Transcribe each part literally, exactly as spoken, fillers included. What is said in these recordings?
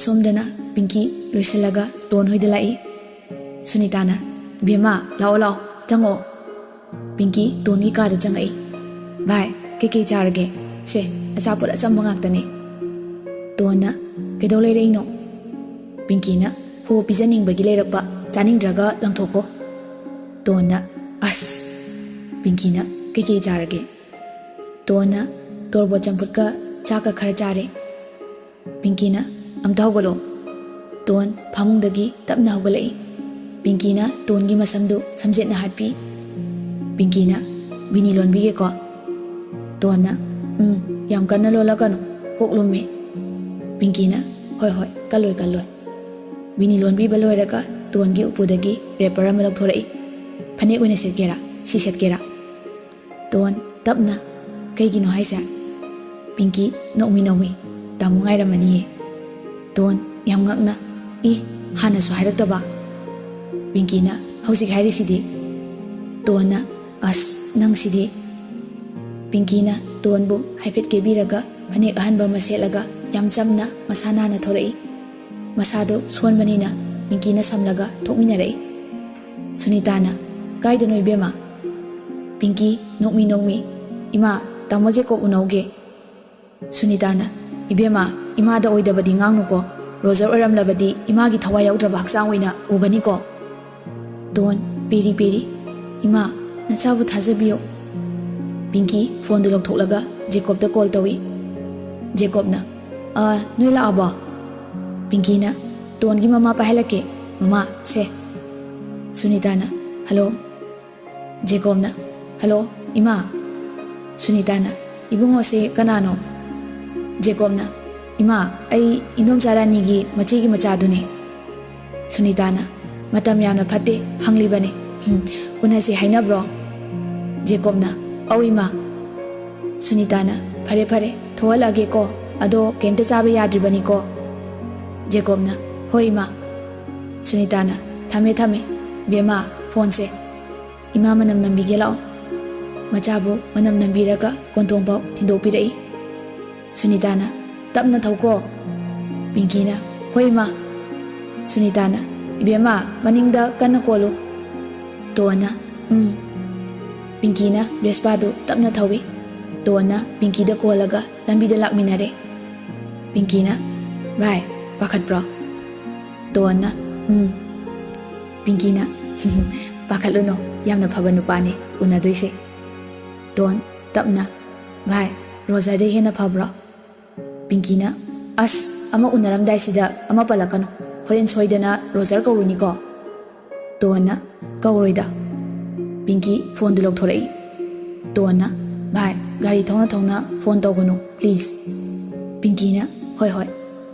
ꯁꯣꯝꯗꯅ ꯄꯤꯡꯀꯤ ꯂꯣꯏꯁꯤꯜꯂꯒ ꯇꯣꯟ ꯍꯣꯏꯗ ꯂꯥꯛꯏ꯫ ꯁꯨꯅꯤꯇꯥꯅ, "ꯕꯦꯝꯃ, ꯂꯥꯛꯑꯣ, ꯂꯥꯛꯑꯣ, ꯆꯪꯉꯛꯑꯣ꯫" ꯄꯤꯡꯀꯤ ꯇꯣꯟꯒꯤ ꯀꯥꯗ ꯆꯪꯉꯛꯏ꯫ "ꯚꯥꯏ, ꯀꯩꯀꯩ ꯆꯥꯔꯒꯦ? ꯁꯦ, ꯑꯆꯥꯄꯣꯠ ꯑꯆꯝꯕ ꯉꯥꯛꯇꯅꯦ꯫" ꯇꯣꯟꯅ, "ꯀꯩꯗꯧ ꯂꯩꯔꯛꯏꯅꯣ?" ꯄꯤꯡꯀꯤꯅ, "ꯍꯣ, ꯄꯤꯖꯅꯤꯡꯕꯒꯤ ꯂꯩꯔꯛꯄ, ꯆꯥꯅꯤꯡꯗ꯭ꯔꯒ ꯂꯪꯊꯣꯛꯀꯣ꯫" ꯇꯣꯟꯅ, "ꯑꯁ!" ꯄꯤꯡꯀꯤꯅ, "ꯀꯩꯀꯩ ꯆꯥꯔꯒꯦ?" ꯇꯣꯟꯅ, "ꯇꯣꯔꯕꯣꯠ ꯆꯝꯐꯨꯠꯀ ꯆꯥꯛꯀ ꯈꯔ ꯆꯥꯔꯦ꯫" ꯄꯤꯡꯀꯤꯅ, "ꯑꯝꯇ ꯍꯧꯒꯠꯂꯣ꯫" ꯇꯣꯟ ꯐꯃꯨꯡꯗꯒꯤ ꯇꯞꯅ ꯍꯧꯒꯠꯂꯛꯏ꯫ ꯄꯤꯡꯀꯤꯅ ꯇꯣꯟꯒꯤ ꯃꯁꯝꯗꯨ ꯁꯝꯖꯦꯠꯅ ꯍꯥꯠꯄꯤ꯫ ꯄꯤꯡꯀꯤꯅ, "ꯕꯤꯅꯤ ꯂꯣꯟꯕꯤꯒꯦꯀꯣ꯫" ꯇꯣꯟꯅ, "ꯎꯝ, ꯌꯥꯝ ꯀꯟꯅ ꯂꯣꯜꯂꯛꯀꯅꯨ, ꯀꯣꯛ ꯂꯨꯝꯃꯦ꯫" ꯄꯤꯡꯀꯤꯅ, "ꯍꯣꯏ, ꯍꯣꯏ, ꯀꯜꯂꯣꯏ, ꯀꯜꯂꯣꯏ꯫" ꯕꯤꯅꯤ ꯂꯣꯟꯕꯤꯕ ꯂꯣꯏꯔꯒ ꯇꯣꯟꯒꯤ ꯎꯄꯨꯗꯒꯤ ꯔꯦꯄꯔ ꯑꯃ ꯂꯧꯊꯣꯔꯛꯏ꯫ "ꯐꯅꯦꯛ ꯑꯣꯏꯅ ꯁꯦꯠꯀꯦꯔꯥ? ꯁꯤ ꯁꯦꯠꯀꯦꯔꯥ?" ꯇꯣꯟ ꯇꯞꯅ, "ꯀꯩꯒꯤꯅꯣ ꯍꯥꯏꯁꯦ?" ꯄꯤꯡꯀꯤ ꯅꯣꯛꯃꯤ ꯅꯣꯛꯃꯤ, "ꯇꯥꯃꯣ ꯉꯥꯏꯔꯝꯃꯅꯤꯌꯦ꯫" ꯇꯣꯟ ꯌꯥꯝ ꯉꯛꯅ, "ꯏ, ꯍꯥꯟꯅꯁꯨ ꯍꯥꯏꯔꯛꯇꯕ?" ꯄꯤꯡꯀꯤꯅ, "ꯍꯧꯖꯤꯛ ꯍꯥꯏꯔꯤꯁꯤꯗꯤ꯫" ꯇꯣꯟꯅ, "ꯑꯁ, ꯅꯪꯁꯤꯗꯤ꯫" ꯄꯤꯡꯀꯤꯅ ꯇꯣꯟꯕꯨ ꯍꯥꯏꯐꯦꯠ ꯀꯦꯕꯤꯔꯒ ꯐꯅꯦꯛ ꯑꯍꯟꯕ ꯑꯃ ꯁꯦꯠꯂꯒ ꯌꯥꯝ ꯆꯝꯅ ꯃꯁꯥ ꯅꯥꯟꯅ ꯊꯣꯔꯛꯏ꯫ ꯃꯁꯥꯗꯣ ꯁꯣꯟꯕꯅꯤꯅ ꯄꯤꯡꯀꯤꯅ ꯁꯝꯂꯒ ꯊꯣꯛꯃꯤꯟꯅꯔꯛꯏ꯫ ꯁꯨꯅꯤꯇꯥꯅ, "ꯀꯥꯏꯗꯅꯣ ꯏꯕꯦꯝꯃ?" ꯄꯤꯡꯀꯤ ꯅꯣꯛꯃꯤ ꯅꯣꯛꯃꯤ, "ꯏꯃꯥ, ꯇꯥꯃꯣ ꯖꯦꯀꯣꯕ ꯎꯅꯧꯒꯦ꯫" ꯁꯨꯅꯤꯇꯥꯅ, "ꯏꯕꯦꯝꯃ, ꯏꯃꯥꯗ ꯑꯣꯏꯗꯕꯗꯤ ꯉꯥꯡꯅꯨꯀꯣ꯫ ꯔꯣꯖꯔ ꯑꯣꯏꯔꯝꯂꯕꯗꯤ ꯏꯃꯥꯒꯤ ꯊꯋꯥꯏ ꯌꯥꯎꯗ꯭ꯔꯕ ꯍꯛꯆꯥꯡ ꯑꯣꯏꯅ ꯎꯒꯅꯤꯀꯣ꯫" ꯇꯣꯟ ꯄꯦꯔꯤ ꯄꯦꯔꯤ, "ꯏꯃꯥ, ꯅꯆꯥꯕꯨ ꯊꯥꯖꯕꯤꯌꯣ꯫" ꯄꯤꯡꯀꯤ ꯐꯣꯟꯗꯨ ꯂꯧꯊꯣꯛꯂꯒ ꯖꯦꯀꯣꯕꯇ ꯀꯣꯜ ꯇꯧꯏ꯫ ꯖꯦꯀꯣꯕꯅ, "ꯑ, ꯅꯣꯏ ꯂꯥꯛꯑꯕꯣ?" ꯄꯤꯡꯀꯤꯅ, "ꯇꯣꯟꯒꯤ ꯃꯃꯥ ꯄꯥꯏꯍꯜꯂꯛꯀꯦ꯫ ꯃꯃꯥ, ꯁꯦ꯫" ꯁꯨꯅꯤꯇꯥꯅ, "ꯍꯜꯂꯣ꯫" ꯖꯦꯀꯣꯕꯅ, "ꯍꯜꯂꯣ, ꯏꯃꯥ꯫" ꯁꯨꯅꯤꯇꯥꯅ, "ꯏꯕꯨꯡꯉꯣꯁꯦ ꯀꯅꯥꯅꯣ?" ꯖꯦꯀꯣꯕꯅ, "ꯏꯃꯥ, ꯑꯩ ꯏꯟꯗꯣꯝꯆꯥ ꯔꯥꯅꯤꯒꯤ ꯃꯆꯦꯒꯤ ꯃꯆꯥꯗꯨꯅꯦ꯫" ꯁꯨꯅꯤꯇꯥꯅ, "ꯃꯇꯝ ꯌꯥꯝꯅ ꯐꯠꯇꯦ, ꯍꯪꯂꯤꯕꯅꯦ꯫ ꯍꯨꯝ, ꯎꯅꯁꯤ ꯍꯥꯏꯅꯕ꯭ꯔꯣ?" ꯖꯦꯀꯣꯕꯅ, "ꯑꯧ, ꯏꯃꯥ꯫" ꯁꯨꯅꯤꯇꯥꯅ, "ꯐꯔꯦ, ꯐꯔꯦ, ꯊꯣꯛꯍꯜꯂꯛꯑꯒꯦꯀꯣ꯫ ꯑꯗꯣ ꯀꯩꯝꯇ ꯆꯥꯕ ꯌꯥꯗ꯭ꯔꯤꯕꯅꯤꯀꯣ꯫" ꯖꯦꯀꯣꯕꯅ, "ꯍꯣꯏ, ꯏꯃꯥ꯫" ꯁꯨꯅꯤꯇꯥꯅ, "ꯊꯝꯃꯦ, ꯊꯝꯃꯦ꯫ ꯕꯦꯝꯃ, ꯐꯣꯟꯁꯦ꯫ ꯏꯃꯥ ꯃꯅꯝ ꯅꯝꯕꯤꯒꯦ ꯂꯥꯛꯑꯣ꯫" ꯃꯆꯥꯕꯨ ꯃꯅꯝ ꯅꯝꯕꯤꯔꯒ ꯀꯣꯟꯊꯣꯡꯐꯥꯎ ꯊꯤꯟꯗꯣꯛꯄꯤꯔꯛꯏ꯫ ꯁꯨꯅꯤꯇꯥꯅ, "ꯇꯞꯅ ꯊꯧꯀꯣ꯫" ꯄꯤꯡꯀꯤꯅ, "ꯍꯣꯏ ꯏꯃꯥ"꯫ ꯁꯨꯅꯤꯇꯥꯅ, "ꯏꯕꯦꯝꯃ, ꯃꯅꯤꯡꯗ ꯀꯟꯅ ꯀꯣꯜꯂꯨ"꯫ ꯇꯣꯟꯅ, "ꯎꯝ"꯫ ꯄꯤꯡꯀꯤꯅ ꯚꯦꯁꯄꯥꯗꯨ ꯇꯞꯅ ꯊꯧꯏ꯫ ꯇꯣꯟꯅ ꯄꯤꯡꯀꯤꯗ ꯀꯣꯜꯂꯒ ꯂꯝꯕꯤꯗ ꯂꯥꯛꯃꯤꯟꯅꯔꯦ꯫ ꯄꯤꯡꯀꯤꯅ, "ꯚꯥꯏ, ꯄꯥꯈꯠꯄ꯭ꯔꯣ?" ꯇꯣꯟꯅ, "ꯎꯝ"꯫ ꯄꯤꯡꯀꯤꯅ, "ꯄꯥꯈꯠꯂꯨꯅꯨ, ꯌꯥꯝꯅ ꯐꯕ ꯅꯨꯄꯥꯅꯤ ꯎꯅꯗꯣꯏꯁꯦ"꯫ ꯇꯣꯟ ꯇꯞꯅ, "ꯚꯥꯏ, ꯔꯣꯖꯔꯗꯩ ꯍꯦꯟꯅ ꯐꯕ꯭ꯔꯣ?" ꯄꯤꯡꯀꯤꯅ, "ꯑꯁ, ꯑꯃ ꯎꯅꯔꯝꯗꯥꯏꯁꯤꯗ ꯑꯃ ꯄꯜꯂꯛꯀꯅꯨ, ꯍꯣꯔꯦꯟ ꯁꯣꯏꯗꯅ ꯔꯣꯖꯔ ꯀꯧꯔꯨꯅꯤꯀꯣ"꯫ ꯇꯣꯟꯅ, "ꯀꯧꯔꯣꯏꯗ"꯫ ꯄꯤꯡꯀꯤ ꯐꯣꯟꯗꯨ ꯂꯧꯊꯣꯔꯛꯏ꯫ ꯇꯣꯟꯅ, "ꯚꯥꯏ, ꯒꯥꯔꯤ ꯊꯧꯅ ꯊꯧꯅ ꯐꯣꯟ ꯇꯧꯒꯅꯨ, please"꯫ ꯄꯤꯡꯀꯤꯅ, "ꯍꯣꯏ, ꯍꯣꯏ"꯫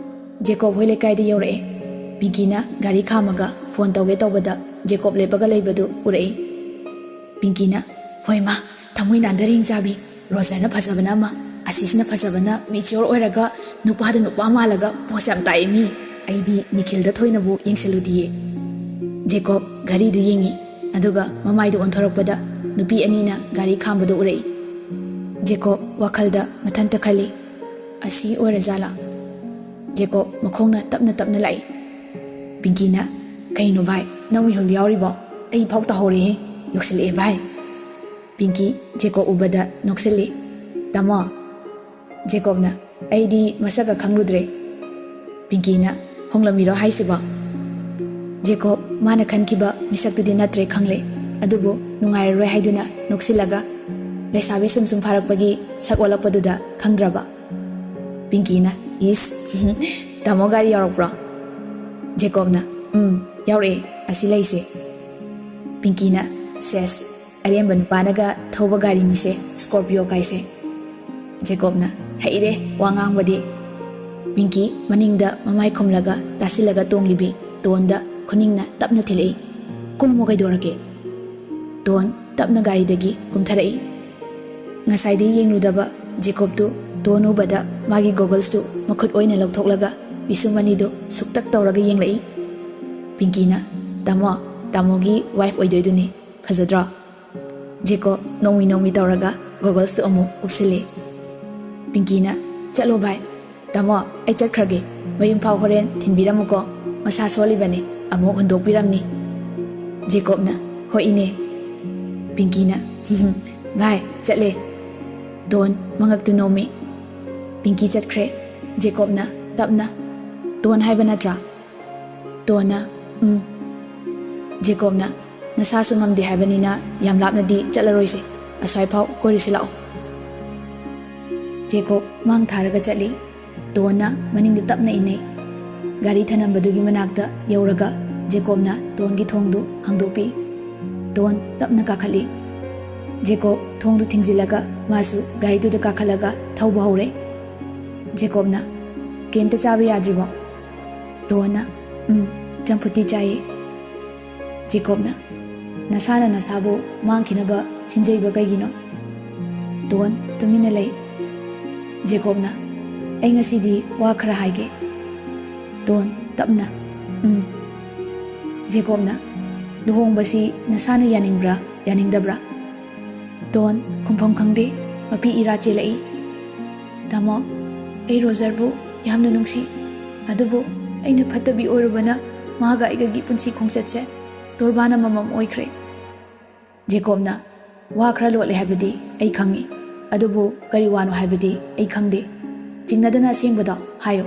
ꯖꯦꯀꯣꯕ ꯍꯣꯏ ꯂꯩꯀꯥꯏꯗ ꯌꯧꯔꯛꯑꯦ꯫ ꯄꯤꯡꯀꯤꯅ ꯒꯥꯔꯤ ꯈꯥꯝꯃꯒ ꯐꯣꯟ ꯇꯧꯒꯦ ꯇꯧꯕꯗ ꯖꯦꯀꯣꯕ ꯂꯦꯞꯄꯒ ꯂꯩꯕꯗꯨ ꯎꯔꯛꯏ꯫ ꯄꯤꯡꯀꯤꯅ, "ꯍꯣꯏ ꯃꯥ, ꯊꯃꯣꯏ ꯅꯥꯟꯗꯔꯦ ꯏꯟꯆꯥꯕꯤ꯫ ꯔꯣꯖꯔꯅ ꯐꯖꯕꯅ ꯑꯃ, ꯑꯁꯤꯁꯤꯅ ꯐꯖꯕꯅ mature ꯑꯣꯏꯔꯒ ꯅꯨꯄꯥꯗ ꯅꯨꯄꯥ ꯃꯥꯜꯂꯒ pose ꯌꯥꯝ ꯇꯥꯛꯑꯦ ꯃꯤ꯫ ꯑꯩꯗꯤ ꯅꯤꯈꯤꯜꯗ ꯊꯣꯏꯅꯕꯨ ꯌꯦꯡꯁꯤꯜꯂꯨꯗꯤꯌꯦ"꯫ ꯖꯦꯀꯣꯕ ꯘꯔꯤꯗꯨ ꯌꯦꯡꯉꯤ, ꯑꯗꯨꯒ ꯃꯃꯥꯏꯗꯨ ꯑꯣꯟꯊꯣꯔꯛꯄꯗ ꯅꯨꯄꯤ ꯑꯅꯤꯅ ꯒꯥꯔꯤ ꯈꯥꯝꯕꯗꯨ ꯎꯔꯛꯏ꯫ ꯖꯦꯀꯣꯕ ꯋꯥꯈꯜꯗ ꯃꯊꯟꯇ ꯈꯜꯂꯤ, "ꯑꯁꯤ ꯑꯣꯏꯔꯖꯥꯠꯂꯥ?" ꯖꯦꯀꯣꯕ ꯃꯈꯣꯡꯅ ꯇꯞꯅ ꯇꯞꯅ ꯂꯥꯛꯏ꯫ ꯄꯤꯡꯀꯤꯅ, "ꯀꯩꯅꯣ ꯚꯥꯏ, ꯅꯪ ꯃꯤꯍꯨꯜ ꯌꯥꯎꯔꯤꯕꯣ? ꯑꯩ ꯐꯥꯎ ꯇꯥꯍꯧꯔꯦꯍꯦ꯫ ꯌꯧꯁꯤꯜꯂꯛꯑꯦ ꯚꯥꯏ"꯫ ꯄꯤꯡꯀꯤ ꯖꯦꯀꯣꯕ ꯎꯕꯗ ꯅꯣꯛꯁꯤꯜꯂꯤ꯫ "ꯇꯥꯃꯣ"꯫ ꯖꯦꯀꯣꯕꯅ, "ꯑꯩꯗꯤ ꯃꯁꯛꯀ ꯈꯪꯂꯨꯗ꯭ꯔꯦ"꯫ ꯄꯤꯡꯀꯤꯅ, "ꯍꯣꯡꯂꯝꯃꯤꯔꯣ ꯍꯥꯏꯁꯤꯕꯣ?" ꯖꯦꯀꯣꯕ ꯃꯥꯅ ꯈꯟꯈꯤꯕ ꯃꯤꯁꯛꯇꯨꯗꯤ ꯅꯠꯇ꯭ꯔꯦ ꯈꯪꯂꯦ, ꯑꯗꯨꯕꯨ ꯅꯨꯡꯉꯥꯏꯔꯔꯣꯏ ꯍꯥꯏꯗꯨꯅ ꯅꯣꯛꯁꯤꯜꯂꯒ, "ꯂꯩꯁꯥꯕꯤ ꯁꯨꯝ ꯁꯨꯝ ꯐꯥꯔꯛꯄꯒꯤ ꯁꯛ ꯑꯣꯜꯂꯛꯄꯗꯨꯗ ꯈꯪꯗ꯭ꯔꯕ?" ꯄꯤꯡꯀꯤꯅ, "ꯏꯁ, ꯇꯥꯃꯣ ꯒꯥꯔꯤ ꯌꯥꯎꯔꯛꯄ꯭ꯔꯣ?" ꯖꯦꯀꯣꯕꯅ, "ꯎꯝ, ꯌꯥꯎꯔꯛꯑꯦ, ꯑꯁꯤ ꯂꯩꯁꯦ"꯫ ꯄꯤꯡꯀꯤꯅ, "ꯁꯦꯁ, ꯑꯔꯦꯝꯕ ꯅꯨꯄꯥꯅꯒ ꯊꯧꯕ ꯒꯥꯔꯤꯅꯤꯁꯦ, Scorpio ꯀꯥꯏꯁꯦ"꯫ ꯖꯦꯀꯣꯕꯅ, "ꯍꯩꯔꯦ ꯋꯥ ꯉꯥꯡꯕꯗꯤ"꯫ ꯄꯤꯡꯀꯤ ꯃꯅꯤꯡꯗ ꯃꯃꯥꯏ ꯈꯨꯝꯂꯒ ꯇꯥꯁꯤꯜꯂꯒ ꯇꯣꯡꯂꯤꯕꯤ ꯇꯣꯟꯗ ꯈꯨꯅꯤꯡꯅ ꯇꯞꯅ ꯊꯤꯜꯂꯛꯏ꯫ "ꯀꯨꯝꯃꯣ, ꯀꯩꯗꯧꯔꯒꯦ?" ꯇꯣꯟ ꯇꯞꯅ ꯒꯥꯔꯤꯗꯒꯤ ꯀꯨꯝꯊꯔꯛꯏ꯫ ꯉꯁꯥꯏꯗꯤ ꯌꯦꯡꯂꯨꯗꯕ ꯖꯦꯀꯣꯕꯇꯨ ꯇꯣꯟ ꯎꯕꯗ ꯃꯥꯒꯤ goggles ꯇꯨ ꯃꯈꯨꯠ ꯑꯣꯏꯅ ꯂꯧꯊꯣꯛꯂꯒ ꯄꯤꯁꯨꯝ ꯑꯅꯤꯗꯨ ꯁꯨꯛꯇꯛ ꯇꯧꯔꯒ ꯌꯦꯡꯂꯛꯏ꯫ ꯄꯤꯡꯀꯤꯅ, "ꯇꯥꯃꯣ, ꯇꯥꯃꯣꯒꯤ wife ꯑꯣꯏꯗꯣꯏꯗꯨꯅꯤ, ꯐꯖꯗ꯭ꯔꯣ?" ꯖꯦꯀꯣꯕ ꯅꯣꯡꯃꯤ ꯅꯣꯡꯃꯤ ꯇꯧꯔꯒ goggles ꯇꯨ ꯑꯃꯨꯛ ꯎꯞꯁꯤꯜꯂꯤ꯫ ꯄꯤꯡꯀꯤꯅ, "ꯆꯠꯂꯣ ꯚꯥꯏ, ꯇꯥꯃꯣ, ꯑꯩ ꯆꯠꯈ꯭ꯔꯒꯦ, ꯃꯌꯨꯝ ꯐꯥꯎ ꯍꯣꯔꯦꯟ ꯊꯤꯟꯕꯤꯔꯝꯃꯨꯀꯣ꯫ ꯃꯁꯥ ꯁꯣꯜꯂꯤꯕꯅꯤ, ꯑꯃꯨꯛ ꯍꯨꯟꯗꯣꯛꯄꯤꯔꯝꯅꯤ꯫ ꯖꯦꯀꯣꯕꯅ, "ꯍꯣꯏ ꯏꯅꯦ꯫" ꯄꯤꯡꯀꯤꯅ, "ꯚꯥꯏ, ꯆꯠꯂꯦ꯫" ꯗꯣꯟ ꯃꯉꯛꯇꯨ ꯅꯣꯝꯃꯤ꯫ ꯄꯤꯡꯀꯤ ꯆꯠꯈ꯭ꯔꯦ꯫ ꯖꯦꯀꯣꯕꯅ ꯇꯞꯅ, "ꯗꯣꯟ ꯍꯥꯏꯕ ꯅꯠꯇ꯭ꯔꯥ?" ꯗꯣꯟꯅ, "ꯎꯝ꯫" ꯖꯦꯀꯣꯕꯅ, "ꯅꯁꯥꯁꯨ ꯉꯝꯗꯦ ꯍꯥꯏꯕꯅꯤꯅ ꯌꯥꯝ ꯂꯥꯞꯅꯗꯤ ꯆꯠꯂꯔꯣꯏꯁꯦ꯫ ꯑꯁ꯭ꯋꯥꯏꯐꯥꯎ ꯀꯣꯏꯔꯨꯁꯤ ꯂꯥꯛꯑꯣ꯫" ꯖꯦꯀꯣꯕ ꯃꯥꯡ ꯊꯥꯔꯒ ꯆꯠꯂꯤ꯫ ꯗꯣꯟꯅ ꯃꯅꯤꯡꯗ ꯇꯞꯅ ꯏꯟꯅꯩ꯫ ꯒꯥꯔꯤ ꯊꯅꯝꯕꯗꯨꯒꯤ ꯃꯅꯥꯛꯇ ꯌꯧꯔꯒ ꯖꯦꯀꯣꯕꯅ ꯗꯣꯟꯒꯤ ꯊꯣꯡꯗꯨ ꯍꯥꯡꯗꯣꯛꯄꯤ꯫ ꯗꯣꯟ ꯇꯞꯅ ꯀꯥꯈꯠꯂꯤ꯫ ꯖꯦꯀꯣꯕ ꯊꯣꯡꯗꯨ ꯊꯤꯡꯖꯤꯜꯂꯒ ꯃꯥꯁꯨ ꯒꯥꯔꯤꯗꯨꯗ ꯀꯥꯈꯠꯂꯒ ꯊꯧꯕ ꯍꯧꯔꯦ꯫ ꯖꯦꯀꯣꯕꯅ, "ꯀꯩꯝꯇ ꯆꯥꯕ ꯌꯥꯗ꯭ꯔꯤꯕꯣ?" ꯗꯣꯟꯅ, "ꯎꯝ, ꯆꯝꯐꯨꯠꯇꯤ ꯆꯥꯏꯌꯦ꯫" ꯖꯦꯀꯣꯕꯅ, "ꯅꯁꯥꯅ ꯅꯁꯥꯕꯨ ꯃꯥꯡꯈꯤꯅꯕ ꯁꯤꯟꯖꯩꯕ ꯀꯩꯒꯤꯅꯣ?" ꯗꯣꯟ ꯇꯨꯃꯤꯟꯅ ꯂꯩ꯫ ꯖꯦꯀꯣꯕꯅ, "ꯑꯩ ꯉꯁꯤꯗꯤ ꯋꯥ ꯈꯔ ꯍꯥꯏꯒꯦ꯫" ꯗꯣꯟ ꯇꯞꯅ, "ꯎꯝ꯫" ꯖꯦꯀꯣꯕꯅ, "ꯂꯨꯍꯣꯡꯕꯁꯤ ꯅꯁꯥꯅ ꯌꯥꯅꯤꯡꯕ꯭ꯔꯥ, ꯌꯥꯅꯤꯡꯗꯕ꯭ꯔꯥ?" ꯗꯣꯟ ꯈꯨꯝꯐꯝ ꯈꯪꯗꯦ, ꯃꯄꯤ ꯏꯔꯥ ꯆꯦꯜꯂꯛꯏ꯫ "ꯇꯥꯃꯣ, ꯑꯩ ꯔꯣꯖꯔꯕꯨ ꯌꯥꯝꯅ ꯅꯨꯡꯁꯤ, ꯑꯗꯨꯕꯨ ꯑꯩꯅ ꯐꯠꯇꯕꯤ ꯑꯣꯏꯔꯨꯕꯅ ꯃꯥꯒ ꯑꯩꯒꯒꯤ ꯄꯨꯟꯁꯤ ꯈꯣꯡꯆꯠꯁꯦ ꯇꯣꯔꯕꯥꯟ ꯑꯃꯃꯝ ꯑꯣꯏꯈ꯭ꯔꯦ꯫" ꯖꯦꯀꯣꯕꯅ, "ꯋꯥ ꯈꯔ ꯂꯣꯠꯂꯦ ꯍꯥꯏꯕꯗꯤ ꯑꯩ ꯈꯪꯏ, ꯑꯗꯨꯕꯨ ꯀꯔꯤ ꯋꯥꯅꯣ ꯍꯥꯏꯕꯗꯤ ꯑꯩ ꯈꯪꯗꯦ꯫ ꯆꯤꯡꯅꯗꯅ ꯑꯁꯦꯡꯕꯗꯣ ꯍꯥꯏꯌꯨ꯫"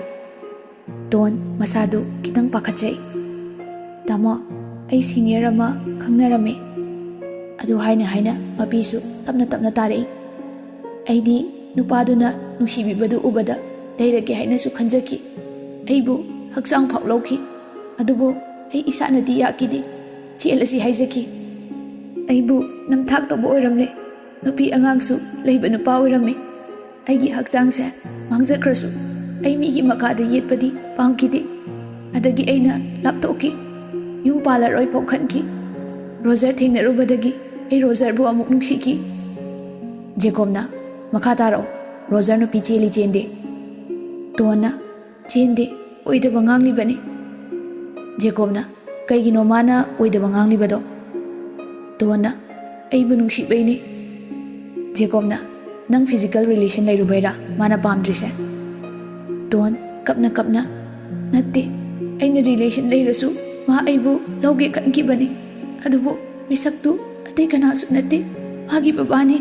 ꯗꯣꯟ ꯃꯁꯥꯗꯨ ꯈꯤꯇꯪ ꯄꯥꯈꯠꯆꯩ꯫ "ꯇꯥꯃꯣ, ꯑꯩ ꯁꯤꯅꯤꯌꯔ ꯑꯃ ꯈꯪꯅꯔꯝꯃꯤ꯫" ꯑꯗꯨ ꯍꯥꯏꯅ ꯍꯥꯏꯅ ꯃꯄꯤꯁꯨ ꯇꯞꯅ ꯇꯞꯅ ꯇꯥꯔꯛꯏ꯫ "ꯑꯩꯗꯤ ꯅꯨꯄꯥꯗꯨꯅ ꯅꯨꯡꯁꯤꯕꯤꯕꯗꯨ ꯎꯕꯗ ꯂꯩꯔꯒꯦ ꯍꯥꯏꯅꯁꯨ ꯈꯟꯖꯈꯤ꯫ ꯑꯩꯕꯨ ꯍꯛꯆꯥꯡ ꯐꯥꯎ ꯂꯧꯈꯤ꯫ ꯑꯗꯨꯕꯨ ꯑꯩ ꯏꯁꯥꯅꯗꯤ ꯌꯥꯈꯤꯗꯦ꯫ ꯆꯦꯜꯂꯁꯤ ꯍꯥꯏꯖꯈꯤ꯫ ꯑꯩꯕꯨ ꯅꯝꯊꯥꯛ ꯇꯧꯕ ꯑꯣꯏꯔꯝꯂꯦ꯫ ꯅꯨꯄꯤ ꯑꯉꯥꯡꯁꯨ ꯂꯩꯕ ꯅꯨꯄꯥ ꯑꯣꯏꯔꯝꯃꯤ꯫ ꯑꯩꯒꯤ ꯍꯛꯆꯥꯡꯁꯦ ꯃꯥꯡꯖꯈ꯭ꯔꯁꯨ ꯑꯩ ꯃꯤꯒꯤ ꯃꯈꯥꯗ ꯌꯦꯠꯄꯗꯤ ꯄꯥꯝꯈꯤꯗꯦ꯫ ꯑꯗꯒꯤ ꯑꯩꯅ ꯂꯥꯞꯊꯣꯛꯈꯤ꯫ ꯌꯨꯝ ꯄꯥꯜꯂꯔꯣꯏ ꯐꯥꯎ ꯈꯟꯈꯤ꯫ ꯔꯣꯖꯔ ꯊꯦꯡꯅꯔꯨꯕꯗꯒꯤ ꯑꯩ ꯔꯣꯖꯔꯕꯨ ꯑꯃꯨꯛ ꯅꯨꯡꯁꯤꯈꯤ꯫" ꯖꯦꯀꯣꯕꯅ, "ꯃꯈꯥ ꯇꯥꯔꯛꯑꯣ꯫ ꯔꯣꯖꯔ ꯅꯨꯄꯤ ꯆꯦꯜꯂꯤ ꯆꯦꯟꯗꯦ?" ꯗꯣꯟꯅ, "ꯆꯦꯟꯗꯦ, ꯑꯣꯏꯗꯕ ꯉꯥꯡꯂꯤꯕꯅꯤ꯫" ꯖꯦꯀꯣꯕꯅ, "ꯀꯩꯒꯤꯅꯣ ꯃꯥꯅ ꯑꯣꯏꯗꯕ ꯉꯥꯡꯂꯤꯕꯗꯣ?" ꯗꯣꯟꯅ, "ꯑꯩꯕꯨ ꯅꯨꯡꯁꯤꯕꯩꯅꯤ꯫" ꯖꯦꯀꯣꯕꯅ, "ꯅꯪ ꯐꯤꯖꯤꯀꯦꯜ ꯔꯤꯂꯦꯁꯟ ꯂꯩꯔꯨꯕꯩꯔꯥ ꯃꯥꯅ ꯄꯥꯝꯗ꯭ꯔꯤꯁꯦ?" ꯗꯣꯟ ꯀꯞꯅ ꯀꯞꯅ, ꯅꯠꯇꯦ, ꯑꯩꯅ ꯔꯤꯂꯦꯁꯟ ꯂꯩꯔꯁꯨ ꯃꯥ ꯑꯩꯕꯨ ꯂꯧꯒꯦ ꯈꯟꯈꯤꯕꯅꯤ꯫ ꯑꯗꯨꯕꯨ ꯃꯤꯁꯛꯇꯨ ꯑꯇꯩ ꯀꯅꯥꯁꯨ ꯅꯠꯇꯦ, ꯃꯥꯒꯤ ꯕꯕꯥꯅꯤ꯫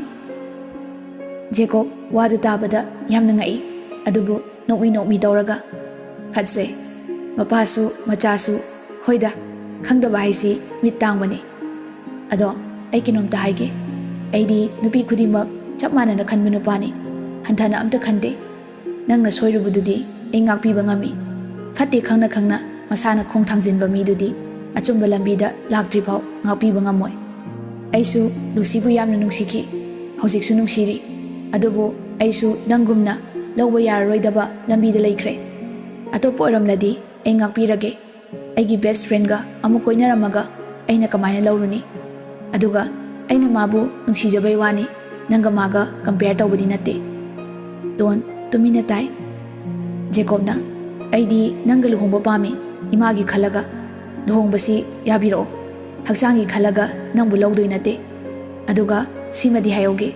ꯖꯦꯀꯣꯕ ꯋꯥꯗꯨ ꯇꯥꯕꯗ ꯌꯥꯝꯅ ꯉꯛꯏ꯫ ꯑꯗꯨꯕꯨ ꯅꯣꯛꯃꯤ ꯅꯣꯛꯃꯤ ꯇꯧꯔꯒ, "ꯐꯠꯁꯦ, ꯃꯄꯥꯁꯨ ꯃꯆꯥꯁꯨ, ꯍꯣꯏꯗ, ꯈꯪꯗꯕ ꯍꯥꯏꯁꯤ ꯃꯤꯠ ꯇꯥꯡꯕꯅꯤ꯫ ꯑꯗꯣ ꯑꯩ ꯀꯩꯅꯣꯝꯇ ꯍꯥꯏꯒꯦ, ꯑꯩꯗꯤ ꯅꯨꯄꯤ ꯈꯨꯗꯤꯡꯃꯛ ꯆꯞ ꯃꯥꯟꯅꯅ ꯈꯟꯕ ꯅꯨꯄꯥꯅꯤ, ꯍꯟꯊꯅ ꯑꯝꯇ ꯈꯟꯗꯦ꯫ ꯅꯪꯅ ꯁꯣꯏꯔꯨꯕꯗꯨꯗꯤ ꯑꯩ ꯉꯥꯛꯄꯤꯕ ꯉꯝꯃꯤ꯫ ꯐꯠꯇꯦ ꯈꯪꯅ ꯈꯪꯅ ꯃꯁꯥꯅ ꯈꯣꯡ ꯊꯥꯡꯖꯤꯟꯕ ꯃꯤꯗꯨꯗꯤ ꯑꯆꯨꯝꯕ ꯂꯝꯕꯤꯗ ꯂꯥꯛꯇ꯭ꯔꯤꯐꯥꯎ ꯉꯥꯛꯄꯤꯕ ꯉꯝꯃꯣꯏ꯫ ꯑꯩꯁꯨ ꯂꯨꯁꯤꯕꯨ ꯌꯥꯝꯅ ꯅꯨꯡꯁꯤꯈꯤ, ꯍꯧꯖꯤꯛꯁꯨ ꯅꯨꯡꯁꯤꯔꯤ꯫ ꯑꯗꯨꯕꯨ ꯑꯩꯁꯨ ꯅꯪꯒꯨꯝꯅ ꯂꯧꯕ ꯌꯥꯔꯔꯣꯏꯗꯕ ꯂꯝꯕꯤꯗ ꯂꯩꯈ꯭ꯔꯦ꯫ ꯑꯇꯣꯞꯄ ꯑꯣꯏꯔꯝꯂꯗꯤ ꯑꯩ ꯉꯥꯛꯄꯤꯔꯒꯦ꯫ ꯑꯩꯒꯤ ꯕꯦꯁ ꯐ꯭ꯔꯦꯟꯒ ꯑꯃꯨꯛ ꯀꯣꯏꯅꯔꯝꯃꯒ ꯑꯩꯅ ꯀꯃꯥꯏꯅ ꯂꯧꯔꯨꯅꯤ? ꯑꯗꯨꯒ ꯑꯩꯅ ꯃꯥꯕꯨ ꯅꯨꯡꯁꯤꯖꯕꯩ ꯋꯥꯅꯤ, ꯅꯪꯒ ꯃꯥꯒ ꯀꯝꯄꯦꯌꯔ ꯇꯧꯕꯗꯤ ꯅꯠꯇꯦ꯫" ꯇꯣꯟ ꯇꯨꯃꯤꯟꯅ ꯇꯥꯏ꯫ ꯖꯦꯀꯣꯕꯅ, "ꯑꯩꯗꯤ ꯅꯪꯒ ꯂꯨꯍꯣꯡꯕ ꯄꯥꯝꯃꯤ, ꯏꯃꯥꯒꯤ ꯈꯜꯂꯒ꯫ ꯂꯨꯍꯣꯡꯕꯁꯤ ꯌꯥꯕꯤꯔꯛꯑꯣ꯫ ꯍꯛꯆꯥꯡꯒꯤ ꯈꯜꯂꯒ ꯅꯪꯕꯨ ꯂꯧꯗꯣꯏ ꯅꯠꯇꯦ꯫ ꯑꯗꯨꯒ ꯁꯤꯃꯗꯤ ꯍꯥꯏꯍꯧꯒꯦ,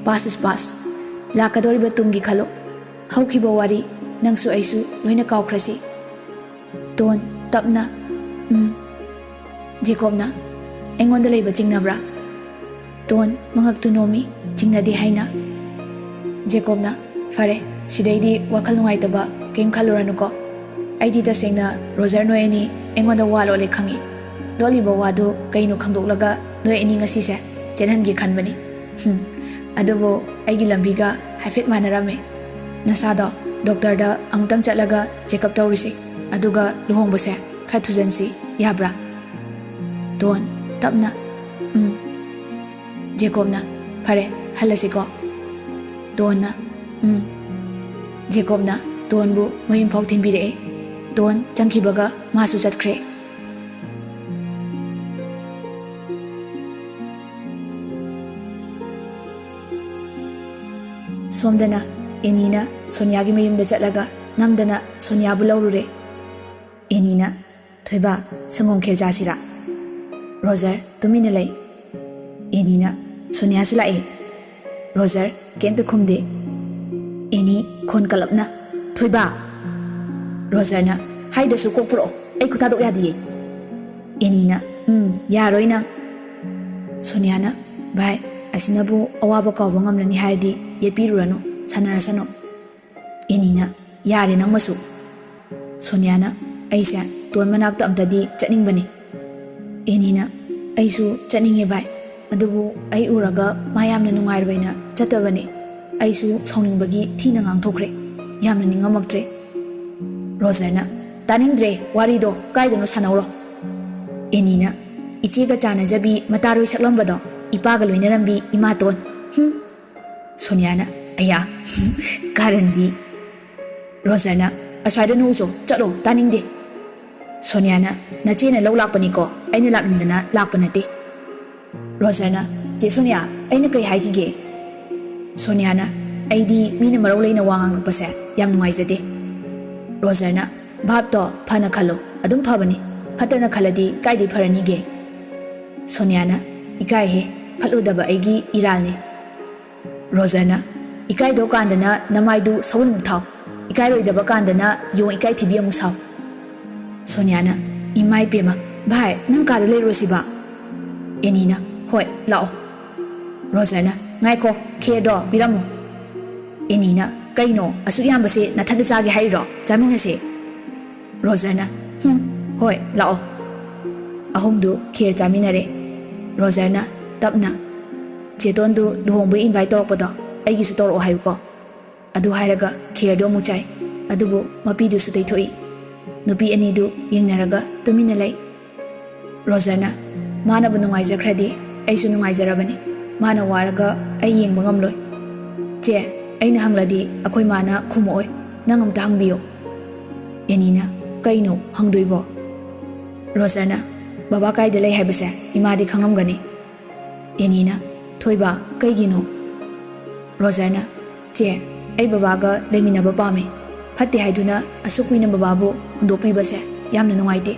past is past꯫ ꯂꯥꯛꯀꯗꯧꯔꯤꯕ ꯇꯨꯡꯒꯤ ꯈꯜꯂꯨ꯫ ꯍꯧꯈꯤꯕ ꯋꯥꯔꯤ ꯅꯪꯁꯨ ꯑꯩꯁꯨ ꯂꯣꯏꯅ ꯀꯥꯎꯈ꯭ꯔꯁꯤ꯫" ꯇꯣꯟ ꯇꯞꯅ, "ꯎꯝ꯫" ꯖꯦꯀꯣꯕꯅ, "ꯑꯩꯉꯣꯟꯗ ꯂꯩꯕ ꯆꯤꯡꯅꯕ꯭ꯔꯥ?" ꯇꯣꯟ ꯃꯉꯛꯇꯨ ꯅꯣꯝꯃꯤ, "ꯆꯤꯡꯅꯗꯦ ꯍꯥꯏꯅ?" ꯖꯦꯀꯣꯕꯅ, "ꯐꯔꯦ, ꯁꯤꯗꯩꯗꯤ ꯋꯥꯈꯜ ꯅꯨꯡꯉꯥꯏꯇꯕ ꯀꯩꯝ ꯈꯜꯂꯨꯔꯅꯨꯀꯣ꯫ ꯑꯩꯗꯤ ꯇꯁꯦꯡꯅ ꯔꯣꯖꯔ ꯅꯣꯏ ꯑꯅꯤ ꯑꯩꯉꯣꯟꯗ ꯋꯥ ꯂꯣꯠꯂꯦ ꯈꯪꯉꯤ꯫ ꯂꯣꯠꯂꯤꯕ ꯋꯥꯗꯨ ꯀꯩꯅꯣ ꯈꯪꯗꯣꯛꯂꯒ ꯅꯣꯏ ꯑꯅꯤ ꯉꯁꯤꯁꯦ ꯆꯦꯟꯍꯟꯒꯦ ꯈꯟꯕꯅꯤ꯫ ꯍꯨꯝ, ꯑꯗꯨꯕꯨ ꯑꯩꯒꯤ ꯂꯝꯕꯤꯒ ꯍꯥꯏꯐꯦꯠ ꯃꯥꯟꯅꯔꯝꯃꯦ꯫ ꯅꯁꯥꯗꯣ ꯗꯣꯛꯇꯔꯗ ꯑꯃꯨꯛꯇꯪ ꯆꯠꯂꯒ ꯆꯦꯛꯑꯞ ꯇꯧꯔꯨꯁꯤ, ꯑꯗꯨꯒ ꯂꯨꯍꯣꯡꯕꯁꯦ ꯈꯔ ꯊꯨꯖꯟꯁꯤ, ꯌꯥꯕ꯭ꯔꯥ?" ꯇꯣꯟ ꯇꯞꯅ, "ꯎꯝ꯫" ꯖꯦꯀꯣꯕꯅ, "ꯐꯔꯦ, ꯍꯜꯂꯁꯤꯀꯣ?" ꯇꯣꯟꯅ, "ꯎꯝ꯫" ꯖꯦꯀꯣꯕꯅ ꯇꯣꯟꯕꯨ ꯃꯌꯨꯝ ꯐꯥꯎ ꯊꯤꯟꯕꯤꯔꯛꯑꯦ꯫ ꯇꯣꯟ ꯆꯪꯈꯤꯕꯒ ꯃꯥꯁꯨ ꯆꯠꯈ꯭ꯔꯦ꯫ ꯁꯣꯝꯗꯅ ꯑꯦꯅꯤꯅ ꯁꯣꯅꯤꯌꯥꯒꯤ ꯃꯌꯨꯝꯗ ꯆꯠꯂꯒ ꯅꯝꯗꯅ ꯁꯣꯅꯤꯌꯥꯕꯨ ꯂꯧꯔꯨꯔꯦ꯫ ꯑꯦꯅꯤꯅ, "ꯊꯣꯏꯕ, ꯁꯪꯒꯣꯝ ꯈꯦꯔ ꯆꯥꯁꯤꯔꯥ?" ꯔꯣꯖꯔ ꯇꯨꯃꯤꯟꯅ ꯂꯩ꯫ ꯑꯦꯅꯤꯅ, "ꯁꯣꯅꯤꯌꯥꯁꯨ ꯂꯥꯛꯑꯦ?" ꯔꯣꯖꯔ ꯀꯩꯝꯇ ꯈꯨꯝꯗꯦ꯫ ꯑꯦꯅꯤ ꯈꯣꯟ ꯀꯜꯂꯞꯅ, "ꯊꯣꯏꯕ!" ꯔꯣꯖꯔꯅ, ꯍꯥꯏꯗ꯭ꯔꯁꯨ ꯀꯣꯛ ꯄꯨꯔꯛꯑꯣ, ꯑꯩ ꯈꯨꯠ ꯊꯥꯗꯣꯛ ꯌꯥꯗꯤꯌꯦ꯫ ꯑꯦꯅꯤꯅ, "ꯎꯝ, ꯌꯥꯔꯣꯏ ꯅꯪ꯫" ꯁꯣꯅꯤꯌꯥꯅ, "ꯚꯥꯏ, ꯑꯁꯤꯅꯕꯨ ꯑꯋꯥꯕ ꯀꯥꯎꯕ ꯉꯝꯂꯅꯤ ꯍꯥꯏꯔꯗꯤ ꯌꯦꯠꯄꯤꯔꯨꯔꯅꯨ, ꯁꯥꯟꯅꯔꯁꯅꯨ꯫" ꯑꯦꯅꯤꯅ, "ꯌꯥꯔꯦ ꯅꯪꯃꯁꯨ꯫" ꯁꯣꯅꯤꯌꯥꯅ, "ꯑꯩꯁꯦ ꯇꯣꯟ ꯃꯅꯥꯛꯇ ꯑꯝꯇꯗꯤ ꯆꯠꯅꯤꯡꯕꯅꯤ꯫" ꯑꯦꯅꯤꯅ, "ꯑꯩꯁꯨ ꯆꯠꯅꯤꯡꯉꯦ ꯚꯥꯏ, ꯑꯗꯨꯕꯨ ꯑꯩ ꯎꯔꯒ ꯃꯥ ꯌꯥꯝꯅ ꯅꯨꯡꯉꯥꯏꯔꯣꯏꯅ ꯆꯠꯇꯕꯅꯤ꯫ ꯑꯩꯁꯨ ꯁꯥꯎꯅꯤꯡꯕꯒꯤ ꯊꯤꯅ ꯉꯥꯡꯊꯣꯛꯈ꯭ꯔꯦ, ꯌꯥꯝꯅ ꯅꯤꯡꯉꯝꯃꯛꯇ꯭ꯔꯦ꯫" ꯔꯣꯖꯔꯅ, "ꯇꯥꯅꯤꯡꯗ꯭ꯔꯦ ꯋꯥꯔꯤꯗꯣ, ꯀꯥꯏꯗꯅꯣ ꯁꯥꯟꯅꯧꯔꯣ꯫" ꯑꯦꯅꯤꯅ, "ꯏꯆꯦꯒ ꯆꯥꯟꯅꯖꯕꯤ ꯃꯇꯥꯔꯣꯏ ꯁꯛꯂꯝꯕꯗꯣ, ꯏꯄꯥꯒ ꯂꯣꯏꯅꯔꯝꯕꯤ ꯏꯃꯥꯇꯣꯟ꯫ ꯍꯨꯝ꯫" ꯁꯣꯅꯤꯌꯥꯅ, "ꯑꯌꯥ, ꯀꯥꯔꯟꯗꯤ꯫" ꯔꯣꯖꯔꯅ, "ꯑꯁ꯭ꯋꯥꯏꯗ ꯅꯣꯛꯎꯆꯣ, ꯆꯠꯂꯣ, ꯇꯥꯅꯤꯡꯗꯦ꯫" ꯁꯣꯅꯤꯌꯥꯅ, "ꯅꯆꯦꯅ ꯂꯧ ꯂꯥꯛꯄꯅꯤꯀꯣ, ꯑꯩꯅ ꯂꯥꯛꯅꯤꯡꯗꯅ ꯂꯥꯛꯄ ꯅꯠꯇꯦ꯫" ꯔꯣꯖꯔꯅ, "ꯆꯦ ꯁꯣꯅꯤꯌꯥ, ꯑꯩꯅ ꯀꯩ ꯍꯥꯏꯈꯤꯒꯦ?" ꯁꯣꯅꯤꯌꯥꯅ, "ꯑꯩꯗꯤ ꯃꯤꯅ ꯃꯔꯧ ꯂꯩꯅ ꯋꯥ ꯉꯥꯡꯂꯛꯄꯁꯦ ꯌꯥꯝ ꯅꯨꯡꯉꯥꯏꯖꯗꯦ꯫" ꯔꯣꯖꯔꯅ, "ꯚꯥꯞꯇꯣ ꯐꯅ ꯈꯜꯂꯣ, ꯑꯗꯨꯝ ꯐꯕꯅꯤ꯫ ꯐꯠꯇꯅ ꯈꯜꯂꯗꯤ ꯀꯥꯏꯗꯩ ꯐꯔꯅꯤꯒꯦ?" ꯁꯣꯅꯤꯌꯥꯅ, "ꯏꯀꯥꯏꯍꯦ, ꯐꯠꯂꯨꯗꯕ ꯑꯩꯒꯤ ꯏꯔꯥꯜꯅꯦ꯫" ꯔꯣꯖꯔꯅ, "ꯏꯀꯥꯏꯗꯧ ꯀꯥꯟꯗꯅ ꯅꯃꯥꯏꯗꯨ ꯁꯎꯟꯃꯨꯛ ꯊꯥꯎ, ꯏꯀꯥꯏꯔꯣꯏꯗꯕ ꯀꯥꯟꯗꯅ ꯌꯣꯡ ꯏꯀꯥꯏ ꯊꯤꯕꯤ ꯑꯃꯨꯛ ꯁꯥꯎ꯫" ꯁꯣꯅꯤꯌꯥꯅ, "ꯏꯃꯥ ꯏꯄꯦꯝꯃ, ꯚꯥꯏ, ꯅꯪ ꯀꯥꯗ ꯂꯩꯔꯣ ꯁꯤꯕ꯫" ꯑꯦꯅꯤꯅ, "ꯍꯣꯏ, ꯂꯥꯛꯑꯣ꯫" ꯔꯣꯖꯔꯅ, "ꯉꯥꯏꯈꯣ, ꯈꯦꯔꯗꯣ ꯄꯤꯔꯝꯃꯣ꯫" ꯑꯦꯅꯤꯅ, "ꯀꯩꯅꯣ, ꯑꯁꯨꯛ ꯌꯥꯝꯕꯁꯦ ꯅꯊꯟꯇ ꯆꯥꯒꯦ ꯍꯥꯏꯔꯤꯔꯣ? ꯆꯥꯃꯤꯟꯅꯁꯦ꯫" ꯔꯣꯖꯔꯅ, "ꯍꯨꯝ, ꯍꯣꯏ, ꯂꯥꯛꯑꯣ꯫" ꯑꯍꯨꯝꯗꯨ ꯈꯦꯔ ꯆꯥꯃꯤꯟꯅꯔꯦ꯫ ꯔꯣꯖꯔꯅ ꯇꯞꯅ, "ꯆꯦꯇꯣꯟꯗꯨ ꯂꯨꯍꯣꯡꯕꯩ invite ꯇꯧꯔꯛꯄꯗꯣ ꯑꯩꯒꯤꯁꯨ ꯇꯧꯔꯛꯑꯣ ꯍꯥꯏꯌꯨꯀꯣ꯫" ꯑꯗꯨ ꯍꯥꯏꯔꯒ ꯈꯦꯔꯗꯨ ꯑꯃꯨꯛ ꯆꯥꯏ, ꯑꯗꯨꯕꯨ ꯃꯄꯤꯗꯨꯁꯨ ꯇꯩꯊꯣꯛꯏ꯫ ꯅꯨꯄꯤ ꯑꯅꯤꯗꯨ ꯌꯦꯡꯅꯔꯒ ꯇꯨꯃꯤꯟꯅ ꯂꯩ꯫ ꯔꯣꯖꯔꯅ, "ꯃꯥꯅꯕꯨ ꯅꯨꯡꯉꯥꯏꯖꯈ꯭ꯔꯗꯤ ꯑꯩꯁꯨ ꯅꯨꯡꯉꯥꯏꯖꯔꯕꯅꯤ꯫ ꯃꯥꯅ ꯋꯥꯔꯒ ꯑꯩ ꯌꯦꯡꯕ ꯉꯝꯂꯣꯏ꯫ ꯆꯦ, ꯑꯩꯅ ꯍꯪꯂꯗꯤ ꯑꯩꯈꯣꯏ ꯃꯥꯅ ꯈꯨꯝꯃꯛꯑꯣꯏ꯫ ꯅꯪ ꯑꯝꯇ ꯍꯪꯕꯤꯌꯨ꯫" ꯑꯦꯅꯤꯅ, "ꯀꯩꯅꯣ ꯍꯪꯗꯣꯏꯕꯣ?" ꯔꯣꯖꯔꯅ, "ꯕꯕꯥ ꯀꯥꯏꯗ ꯂꯩ ꯍꯥꯏꯕꯁꯦ ꯏꯃꯥꯗꯤ ꯈꯪꯂꯝꯒꯅꯤ꯫" ꯑꯦꯅꯤꯅ, "ꯊꯣꯏꯕ, ꯀꯩꯒꯤꯅꯣ?" ꯔꯣꯖꯔꯅ, "ꯆꯦ, ꯑꯩ ꯕꯕꯥꯒ ꯂꯩꯃꯤꯟꯅꯕ ꯄꯥꯝꯃꯤ꯫ ꯐꯠꯇꯦ ꯍꯥꯏꯗꯨꯅ ꯑꯁꯨꯛ ꯀꯨꯏꯅ ꯕꯕꯥꯕꯨ ꯍꯨꯟꯗꯣꯛꯄꯤꯕꯁꯦ ꯌꯥꯝꯅ ꯅꯨꯡꯉꯥꯏꯇꯦ꯫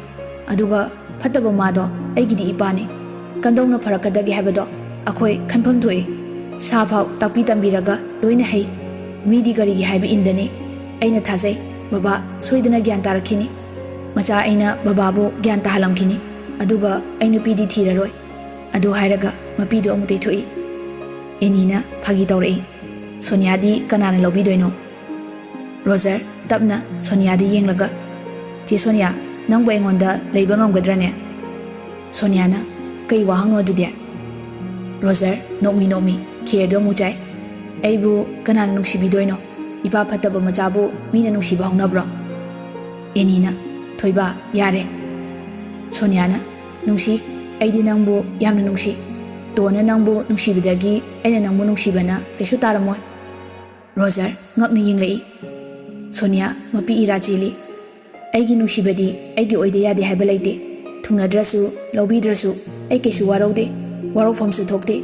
ꯑꯗꯨꯒ ꯐꯠꯇꯕ ꯃꯥꯗꯣ ꯑꯩꯒꯤꯗꯤ ꯏꯄꯥꯅꯤ꯫ ꯀꯝꯗꯧꯅ ꯐꯔꯛꯀꯗꯒꯦ ꯍꯥꯏꯕꯗꯣ ꯑꯩꯈꯣꯏ ꯈꯟꯐꯝ ꯊꯣꯛꯏ꯫ ꯁꯥ ꯐꯥꯎ ꯇꯥꯛꯄꯤ ꯇꯝꯕꯤꯔꯒ ꯂꯣꯏꯅ ꯍꯩ꯫ ꯃꯤꯗꯤ ꯀꯔꯤꯒꯤ ꯍꯥꯏꯕ ꯏꯟꯗꯅꯤ꯫ ꯑꯩꯅ ꯊꯥꯖꯩ ꯕꯕꯥ ꯁꯣꯏꯗꯅ ꯒ꯭ꯌꯥꯟ ꯇꯥꯔꯛꯈꯤꯅꯤ꯫ "ꯃꯆꯥ, ꯑꯩꯅ ꯕꯕꯥꯕꯨ ꯒ꯭ꯌꯥꯟ ꯇꯥꯍꯜꯂꯝꯈꯤꯅꯤ, ꯑꯗꯨꯒ ꯑꯩ ꯅꯨꯄꯤꯗꯤ ꯊꯤꯔꯔꯣꯏ"꯫ ꯑꯗꯨ ꯍꯥꯏꯔꯒ ꯃꯄꯤꯗꯨ ꯑꯃꯨꯛ ꯇꯩꯊꯣꯛꯏ꯫ ꯑꯦꯅꯤꯅ ꯐꯥꯒꯤ ꯇꯧꯔꯛꯏ, "ꯁꯣꯅꯤꯌꯥꯗꯤ ꯀꯅꯥꯅ ꯂꯧꯕꯤꯗꯣꯏꯅꯣ?" ꯔꯣꯖꯔ ꯇꯞꯅ ꯁꯣꯅꯤꯌꯥꯗ ꯌꯦꯡꯂꯒ, "ꯆꯦ ꯁꯣꯅꯤꯌꯥ, ꯅꯪꯕꯨ ꯑꯩꯉꯣꯟꯗ ꯂꯩꯕ ꯉꯝꯒꯗ꯭ꯔꯅꯦ?" ꯁꯣꯅꯤꯌꯥꯅ, "ꯀꯩ ꯋꯥꯍꯪꯅꯣ ꯑꯗꯨꯗꯤ?" ꯔꯣꯖꯔ ꯅꯣꯛꯃꯤ ꯅꯣꯛꯃꯤ ꯈꯦꯔꯗꯣ ꯑꯃꯨꯛ ꯆꯥꯏ꯫ "ꯑꯩꯕꯨ ꯀꯅꯥꯅ ꯅꯨꯡꯁꯤꯕꯤꯗꯣꯏꯅꯣ? ꯏꯄꯥ ꯐꯠꯇꯕ ꯃꯆꯥꯕꯨ ꯃꯤꯅ ꯅꯨꯡꯁꯤꯕ ꯍꯧꯅꯕ꯭ꯔꯣ?" ꯑꯦꯅꯤꯅ, "ꯊꯣꯏꯕ, ꯌꯥꯔꯦ꯫" ꯁꯣꯅꯤꯌꯥꯅ, "ꯅꯨꯡꯁꯤ, ꯑꯩꯗꯤ ꯅꯪꯕꯨ ꯌꯥꯝꯅ ꯅꯨꯡꯁꯤ꯫ ꯇꯣꯟꯅ ꯅꯪꯕꯨ ꯅꯨꯡꯁꯤꯕꯗꯒꯤ ꯑꯩꯅ ꯅꯪꯕꯨ ꯅꯨꯡꯁꯤꯕꯅ ꯀꯩꯁꯨ ꯇꯥꯔꯝꯃꯣꯏ꯫" ꯔꯣꯖꯔ ꯉꯛꯅ ꯌꯦꯡꯂꯛꯏ꯫ ꯁꯣꯅꯤꯌꯥ ꯃꯄꯤ ꯏꯔꯥ ꯆꯦꯜꯂꯤ꯫ "ꯑꯩꯒꯤ ꯅꯨꯡꯁꯤꯕꯗꯤ ꯑꯩꯒꯤ ꯑꯣꯏꯗ ꯌꯥꯗꯦ ꯍꯥꯏꯕ ꯂꯩꯇꯦ꯫ ꯊꯨꯡꯅꯗ꯭ꯔꯁꯨ, ꯂꯧꯕꯤꯗ꯭ꯔꯁꯨ ꯑꯩ ꯀꯩꯁꯨ ꯋꯥꯔꯧꯗꯦ, ꯋꯥꯔꯧꯐꯝꯁꯨ ꯊꯣꯛꯇꯦ꯫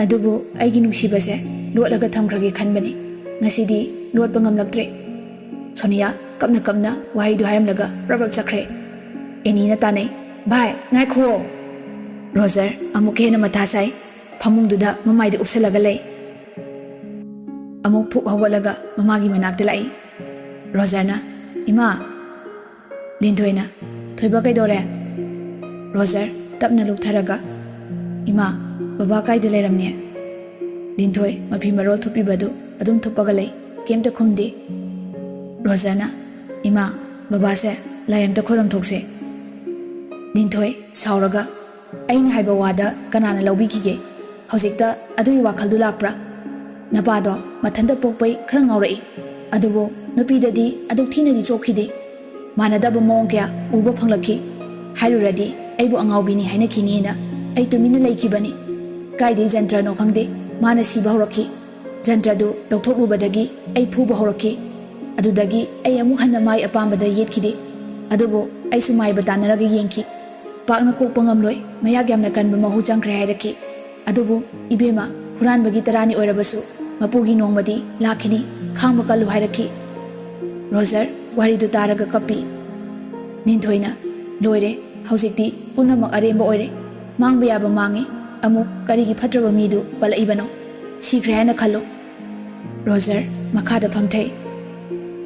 ꯑꯗꯨꯕꯨ ꯑꯩꯒꯤ ꯅꯨꯡꯁꯤꯕꯁꯦ ꯂꯣꯠꯂꯒ ꯊꯝꯈ꯭ꯔꯒꯦ ꯈꯟꯕꯅꯤ꯫ ꯉꯁꯤꯗꯤ ꯂꯣꯠꯄ ꯉꯝꯂꯛꯇ꯭ꯔꯦ꯫" ꯁꯣꯅꯤꯌꯥ ꯀꯞꯅ ꯀꯞꯅ ꯋꯥꯍꯩꯗꯨ ꯍꯥꯏꯔꯝꯂꯒ ꯄ꯭ꯔꯞ ꯄ꯭ꯔꯞ ꯆꯠꯈ꯭ꯔꯦ꯫ ꯑꯦꯅꯤꯅ ꯇꯥꯅꯩ, "ꯚꯥꯏ, ꯉꯥꯏꯈꯣ!" ꯔꯣꯖꯔ ꯑꯃꯨꯛꯀ ꯍꯦꯟꯅ ꯃꯊꯥ ꯁꯥꯏ꯫ ꯐꯃꯨꯡꯗꯨꯗ ꯃꯃꯥꯏꯗꯨ ꯎꯞꯁꯜꯂꯒ ꯂꯩ꯫ ꯑꯃꯨꯛ ꯐꯨꯛ ꯍꯧꯒꯠꯂꯒ ꯃꯃꯥꯒꯤ ꯃꯅꯥꯛꯇ ꯂꯥꯛꯏ꯫ ꯔꯣꯖꯔꯅ, "ꯏꯃꯥ!" ꯂꯤꯟꯊꯣꯏꯅ, "ꯊꯣꯏꯕ ꯀꯩꯗꯧꯔꯦ?" ꯔꯣꯖꯔ ꯇꯞꯅ ꯂꯨꯞꯊꯔꯒ, "ꯏꯃꯥ, ꯕꯕꯥ ꯀꯥꯏꯗ ꯂꯩꯔꯝꯅꯤ?" ꯂꯤꯟꯊꯣꯏ ꯃꯐꯤ ꯃꯔꯣꯜ ꯊꯨꯞꯄꯤꯕꯗꯨ ꯑꯗꯨꯝ ꯊꯨꯞꯄꯒ ꯂꯩ, ꯀꯩꯝꯇ ꯈꯨꯝꯗꯦ꯫ ꯔꯣꯖꯔꯅ, "ꯏꯃꯥ, ꯕꯕꯥꯁꯦ ꯂꯥꯏ ꯑꯝꯇ ꯈꯣꯏꯔꯝ ꯊꯣꯛꯁꯦ꯫" ꯂꯤꯟꯊꯣꯏ ꯁꯥꯎꯔꯒ, "ꯑꯩꯅ ꯍꯥꯏꯕ ꯋꯥꯗ ꯀꯅꯥꯅ ꯂꯧꯕꯤꯈꯤꯒꯦ? ꯍꯧꯖꯤꯛꯇ ꯑꯗꯨꯒꯤ ꯋꯥꯈꯜꯗꯨ ꯂꯥꯛꯄ꯭ꯔꯥ? ꯅꯄꯥꯗꯣ ꯃꯊꯟꯇ ꯄꯣꯛꯄꯩ ꯈꯔ ꯉꯥꯎꯔꯛꯏ, ꯑꯗꯨꯕꯨ ꯅꯨꯄꯤꯗꯗꯤ ꯑꯗꯨꯛ ꯊꯤꯅꯗꯤ ꯆꯣꯞꯈꯤꯗꯦ꯫ ꯃꯥꯟꯅꯗꯕ ꯃꯑꯣꯡ ꯀꯌꯥ ꯎꯕ ꯐꯪꯂꯛꯈꯤ꯫ ꯍꯥꯏꯔꯨꯔꯗꯤ ꯑꯩꯕꯨ ꯑꯉꯥꯎꯕꯤꯅꯤ ꯍꯥꯏꯅꯈꯤꯅꯤꯅ ꯑꯩ ꯇꯨꯃꯤꯟꯅ ꯂꯩꯈꯤꯕꯅꯤ꯫ ꯀꯥꯏꯗꯩ ꯖꯟꯇ꯭ꯔꯅꯣ ꯈꯪꯗꯦ, ꯃꯥꯅ ꯁꯤꯕ ꯍꯧꯔꯛꯈꯤ꯫ ꯖꯟꯇ꯭ꯔꯗꯨ ꯂꯧꯊꯣꯛꯂꯨꯕꯗꯒꯤ ꯑꯩ ꯐꯨꯕ ꯍꯧꯔꯛꯈꯤ꯫ ꯑꯗꯨꯗꯒꯤ ꯑꯩ ꯑꯃꯨꯛ ꯍꯟꯅ ꯃꯥꯏ ꯑꯄꯥꯝꯕꯗ ꯌꯦꯠꯈꯤꯗꯦ꯫ ꯑꯗꯨꯕꯨ ꯑꯩꯁꯨ ꯃꯥꯏꯕ ꯇꯥꯟꯅꯔꯒ ꯌꯦꯡꯈꯤ꯫ ꯄꯥꯛꯅ ꯀꯣꯛꯄ ꯉꯝꯂꯣꯏ, ꯃꯌꯥꯛ ꯌꯥꯝꯅ ꯀꯟꯕ ꯃꯍꯨ ꯆꯪꯈ꯭ꯔꯦ ꯍꯥꯏꯔꯛꯈꯤ꯫ ꯑꯗꯨꯕꯨ ꯏꯕꯦꯝꯃ, ꯍꯨꯔꯥꯟꯕꯒꯤ ꯇꯔꯥꯅꯤ ꯑꯣꯏꯔꯕꯁꯨ ꯃꯄꯨꯒꯤ ꯅꯣꯡꯃꯗꯤ ꯂꯥꯛꯈꯤꯅꯤ, ꯈꯥꯡꯕ ꯀꯜꯂꯨ ꯍꯥꯏꯔꯛꯈꯤ꯫" ꯔꯣꯖꯔ ꯋꯥꯔꯤꯗꯨ ꯇꯥꯔꯒ ꯀꯞꯄꯤ꯫ ꯂꯤꯟꯊꯣꯏꯅ, "ꯂꯣꯏꯔꯦ, ꯍꯧꯖꯤꯛꯇꯤ ꯄꯨꯝꯅꯃꯛ ꯑꯔꯦꯝꯕ ꯑꯣꯏꯔꯦ꯫ ꯃꯥꯡꯕ ꯌꯥꯕ ꯃꯥꯡꯉꯦ, ꯑꯃꯨꯛ ꯀꯔꯤꯒꯤ ꯐꯠꯇ꯭ꯔꯕ ꯃꯤꯗꯨ ꯄꯜꯂꯛꯏꯕꯅꯣ? ꯁꯤꯈ꯭ꯔꯦ ꯍꯥꯏꯅ ꯈꯜꯂꯨ꯫" ꯔꯣꯖꯔ ꯃꯈꯥꯗ ꯐꯝꯊꯩ꯫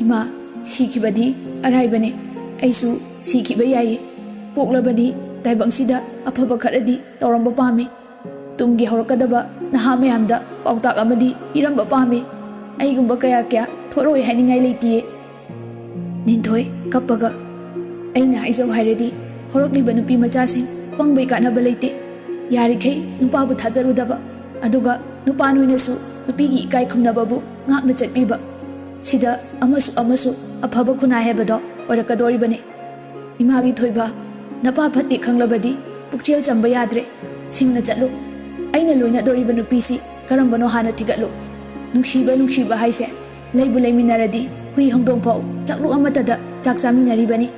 "ꯏꯃꯥ, ꯁꯤꯈꯤꯕꯗꯤ ꯑꯔꯥꯏꯕꯅꯦ꯫ ꯑꯩꯁꯨ ꯁꯤꯈꯤꯕ ꯌꯥꯏꯌꯦ꯫ ꯄꯣꯛꯂꯕꯗꯤ ꯇꯥꯏꯕꯪꯁꯤꯗ ꯑꯐꯕ ꯈꯔꯗꯤ ꯇꯧꯔꯝꯕ ꯄꯥꯝꯃꯤ꯫ ꯇꯨꯡꯒꯤ ꯍꯧꯔꯛꯀꯗꯕ ꯅꯍꯥ ꯃꯌꯥꯝꯗ ꯄꯥꯎꯇꯥꯛ ꯑꯃꯗꯤ ꯄꯤꯔꯝꯕ ꯄꯥꯝꯃꯤ꯫ ꯑꯩꯒꯨꯝꯕ ꯀꯌꯥ ꯀꯌꯥ ꯊꯣꯛꯂꯛꯑꯣꯏ ꯍꯥꯏꯅꯤꯡꯉꯥꯏ ꯂꯩꯇꯤꯌꯦ꯫ ꯅꯤꯟꯊꯣꯏ, ꯀꯞꯄꯒ, "ꯑꯩꯅ ꯍꯥꯏꯖꯧ ꯍꯥꯏꯔꯗꯤ, ꯍꯧꯔꯛꯂꯤꯕ ꯅꯨꯄꯤ ꯃꯆꯥꯁꯤꯡ ꯄꯪꯕꯩ ꯀꯥꯟꯅꯕ ꯂꯩꯇꯦ꯫ ꯌꯥꯔꯤꯈꯩ ꯅꯨꯄꯥꯕꯨ ꯊꯥꯖꯔꯨꯗꯕ, ꯑꯗꯨꯒ ꯅꯨꯄꯥ ꯅꯣꯏꯅꯁꯨ ꯅꯨꯄꯤꯒꯤ ꯏꯀꯥꯏ ꯈꯨꯝꯅꯕꯕꯨ ꯉꯥꯛꯅ ꯆꯠꯄꯤꯕ꯫ ꯁꯤꯗ ꯑꯃꯁꯨ ꯑꯃꯁꯨ ꯑꯐꯕ ꯈꯨꯟꯅꯥꯏ ꯍꯥꯏꯕꯗꯣ ꯑꯣꯏꯔꯛꯀꯗꯣꯔꯤꯕꯅꯤ꯫ ꯏꯃꯥꯒꯤ ꯊꯣꯏꯕ, ꯅꯄꯥ ꯐꯠꯇꯦ ꯈꯪꯂꯕꯗꯤ ꯄꯨꯛꯆꯦꯜ ꯆꯝꯕ ꯌꯥꯗ꯭ꯔꯦ꯫ ꯁꯤꯡꯅ ꯆꯠꯂꯨ꯫ ꯑꯩꯅ ꯂꯣꯏꯅꯗꯣꯔꯤꯕ ꯅꯨꯄꯤꯁꯤ ꯀꯔꯝꯕꯅꯣ ꯍꯥꯟꯅ ꯊꯤꯒꯠꯂꯨ꯫ ꯅꯨꯡꯁꯤꯕ, ꯅꯨꯡꯁꯤꯕ ꯍꯥꯏꯁꯦ ꯂꯩꯕꯨ ꯂꯩꯃꯤꯟꯅꯔꯗꯤ ꯍꯨꯏ ꯍꯧꯗꯣꯡ ꯐꯥꯎ ꯆꯥꯛꯂꯨꯛ ꯑꯃꯠꯇꯗ ꯆꯥꯛ ꯆꯥꯃꯤꯟꯅꯔꯤꯕꯅꯤ꯫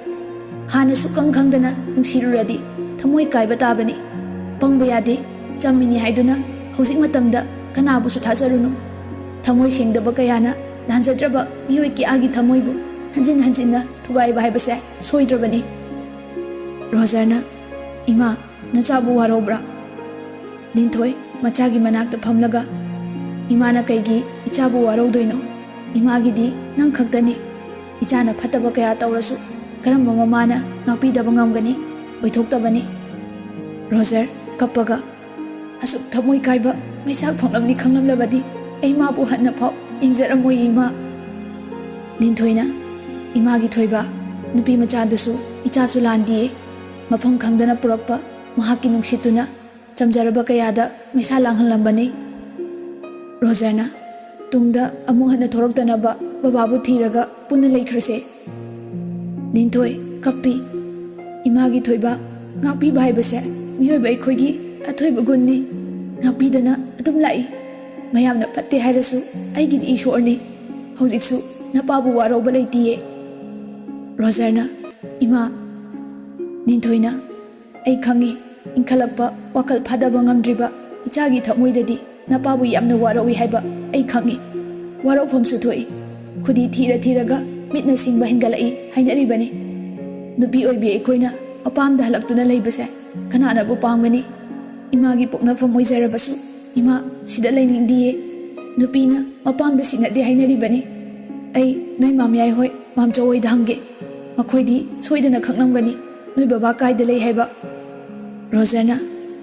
ꯍꯥꯟꯅ ꯁꯨꯛꯈꯪ ꯈꯪꯗꯅ ꯅꯨꯡꯁꯤꯔꯨꯔꯗꯤ ꯊꯃꯣꯏ ꯀꯥꯏꯕ ꯇꯥꯕꯅꯤ꯫ ꯄꯪꯕ ꯌꯥꯗꯦ꯫ ꯆꯝꯃꯤꯅꯤ ꯍꯥꯏꯗꯨꯅ ꯍꯧꯖꯤꯛ ꯃꯇꯝꯗ ꯀꯅꯥꯕꯨꯁꯨ ꯊꯥꯖꯔꯨꯅꯨ꯫ ꯊꯃꯣꯏ ꯁꯦꯡꯗꯕ ꯀꯌꯥꯅ ꯂꯥꯟꯖꯗ꯭ꯔꯕ ꯃꯤꯑꯣꯏ ꯀꯌꯥꯒꯤ ꯊꯃꯣꯏꯕꯨ ꯍꯟꯖꯤꯟ ꯍꯟꯖꯤꯟꯅ ꯊꯨꯒꯥꯏꯕ ꯍꯥꯏꯕꯁꯦ ꯁꯣꯏꯗ꯭ꯔꯕꯅꯤ꯫" ꯔꯣꯖꯔꯅ, "ꯏꯃꯥ, ꯅꯆꯥꯕꯨ ꯋꯥꯔꯧꯕ꯭ꯔꯥ?" ꯅꯤꯟꯊꯣꯏ ꯃꯆꯥꯒꯤ ꯃꯅꯥꯛꯇ ꯐꯝꯂꯒ, "ꯏꯃꯥꯅ ꯀꯩꯒꯤ ꯏꯆꯥꯕꯨ ꯋꯥꯔꯧꯗꯣꯏꯅꯣ? ꯏꯃꯥꯒꯤꯗꯤ ꯅꯪ ꯈꯛꯇꯅꯤ꯫ ꯏꯆꯥꯅ ꯐꯠꯇꯕ ꯀꯌꯥ ꯇꯧꯔꯁꯨ ꯀꯔꯝꯕ ꯃꯃꯥꯅ ꯉꯥꯛꯄꯤꯗꯕ ꯉꯝꯒꯅꯤ? ꯑꯣꯏꯊꯣꯛꯇꯕꯅꯤ꯫" ꯔꯣꯖꯔ, ꯀꯞꯄꯒ, "ꯑꯁꯨꯛ ꯊꯃꯣꯏ ꯀꯥꯏꯕ ꯃꯩꯁꯥꯛ ꯐꯪꯂꯝꯅꯤ ꯈꯪꯂꯝꯂꯕꯗꯤ ꯑꯩ ꯃꯥꯕꯨ ꯍꯟꯅ ꯐꯥꯎ ꯌꯦꯡꯖꯔꯝꯃꯣꯏ, ꯏꯃꯥ꯫" ꯅꯤꯟꯊꯣꯏꯅ, "ꯏꯃꯥꯒꯤ ꯊꯣꯏꯕ, ꯅꯨꯄꯤ ꯃꯆꯥꯗꯨꯁꯨ ꯏꯆꯥꯁꯨ ꯂꯥꯟꯗꯤꯌꯦ꯫ ꯃꯐꯝ ꯈꯪꯗꯅ ꯄꯨꯔꯛꯄ ꯃꯍꯥꯛꯀꯤ ꯅꯨꯡꯁꯤꯠꯇꯨꯅ ꯆꯝꯖꯔꯕ ꯀꯌꯥꯗ ꯃꯩꯁꯥ ꯂꯥꯡꯍꯜꯂꯝꯕꯅꯤ꯫" ꯔꯣꯖꯔꯅ, "ꯇꯨꯡꯗ ꯑꯃꯨꯛ ꯍꯟꯅ ꯊꯣꯔꯛꯇꯅꯕ ꯕꯕꯥꯕꯨ ꯊꯤꯔꯒ ꯄꯨꯟꯅ ꯂꯩꯈ꯭ꯔꯁꯦ꯫" ꯅꯤꯟꯊꯣꯏ, ꯀꯞꯄꯤ, "ꯏꯃꯥꯒꯤ ꯊꯣꯏꯕ, ꯉꯥꯛꯄꯤꯕ ꯍꯥꯏꯕꯁꯦ ꯃꯤꯑꯣꯏꯕ ꯑꯩꯈꯣꯏꯒꯤ ꯑꯊꯣꯏꯕ ꯒꯨꯟꯅꯤ꯫ ꯉꯥꯛꯄꯤꯗꯅ ꯑꯗꯨꯝ ꯂꯥꯛꯏ꯫ ꯃꯌꯥꯝꯅ ꯐꯠꯇꯦ ꯍꯥꯏꯔꯁꯨ ꯑꯩꯒꯤꯗꯤ ꯏꯁꯣꯔꯅꯤ꯫ ꯍꯧꯖꯤꯛꯁꯨ ꯅꯄꯥꯕꯨ ꯋꯥꯔꯧꯕ ꯂꯩꯇꯤꯌꯦ꯫" ꯔꯣꯖꯔꯅ, "ꯏꯃꯥ꯫" ꯅꯤꯟꯊꯣꯏꯅ, "ꯑꯩ ꯈꯪꯏ, ꯏꯟꯈꯠꯂꯛꯄ, ꯋꯥꯈꯜ ꯐꯥꯗꯕ ꯉꯝꯗ꯭ꯔꯤꯕ ꯏꯆꯥꯒꯤ ꯊꯃꯣꯏꯗꯗꯤ ꯅꯄꯥꯕꯨ ꯌꯥꯝꯅ ꯋꯥꯔꯧꯏ ꯍꯥꯏꯕ ꯑꯩ ꯈꯪꯏ꯫ ꯋꯥꯔꯧꯐꯝꯁꯨ ꯊꯣꯛꯏ꯫ ꯈꯨꯗꯤ ꯊꯤꯔ ꯊꯤꯔꯒ ꯃꯤꯠꯅ ꯁꯤꯡꯕ ꯍꯦꯟꯒꯠꯂꯛꯏ ꯍꯥꯏꯅꯔꯤꯕꯅꯤ꯫ ꯅꯨꯄꯤ ꯑꯣꯏꯕꯤ ꯑꯩꯈꯣꯏꯅ ꯃꯄꯥꯝꯗ ꯍꯜꯂꯛꯇꯨꯅ ꯂꯩꯕꯁꯦ ꯀꯅꯥꯅꯕꯨ ꯄꯥꯝꯒꯅꯤ? ꯏꯃꯥꯒꯤ ꯄꯣꯛꯅꯐꯝ ꯑꯣꯏꯖꯔꯕꯁꯨ ꯏꯃꯥ ꯁꯤꯗ ꯂꯩꯅꯤꯡꯗꯤꯌꯦ꯫ ꯅꯨꯄꯤꯅ ꯃꯄꯥꯝꯗ ꯁꯤꯟꯅꯗꯦ ꯍꯥꯏꯅꯔꯤꯕꯅꯤ꯫ ꯑꯩ ꯅꯣꯏ ꯃꯥꯝꯌꯥꯏ ꯍꯣꯏ ꯃꯥꯝꯆꯧ ꯍꯣꯏꯗ ꯍꯪꯒꯦ꯫ ꯃꯈꯣꯏꯗꯤ ꯁꯣꯏꯗꯅ ꯈꯪꯂꯝꯒꯅꯤ ꯅꯣꯏ ꯕꯕꯥ ꯀꯥꯏꯗ ꯂꯩ ꯍꯥꯏꯕ꯫ ꯔꯣꯖꯔꯅ,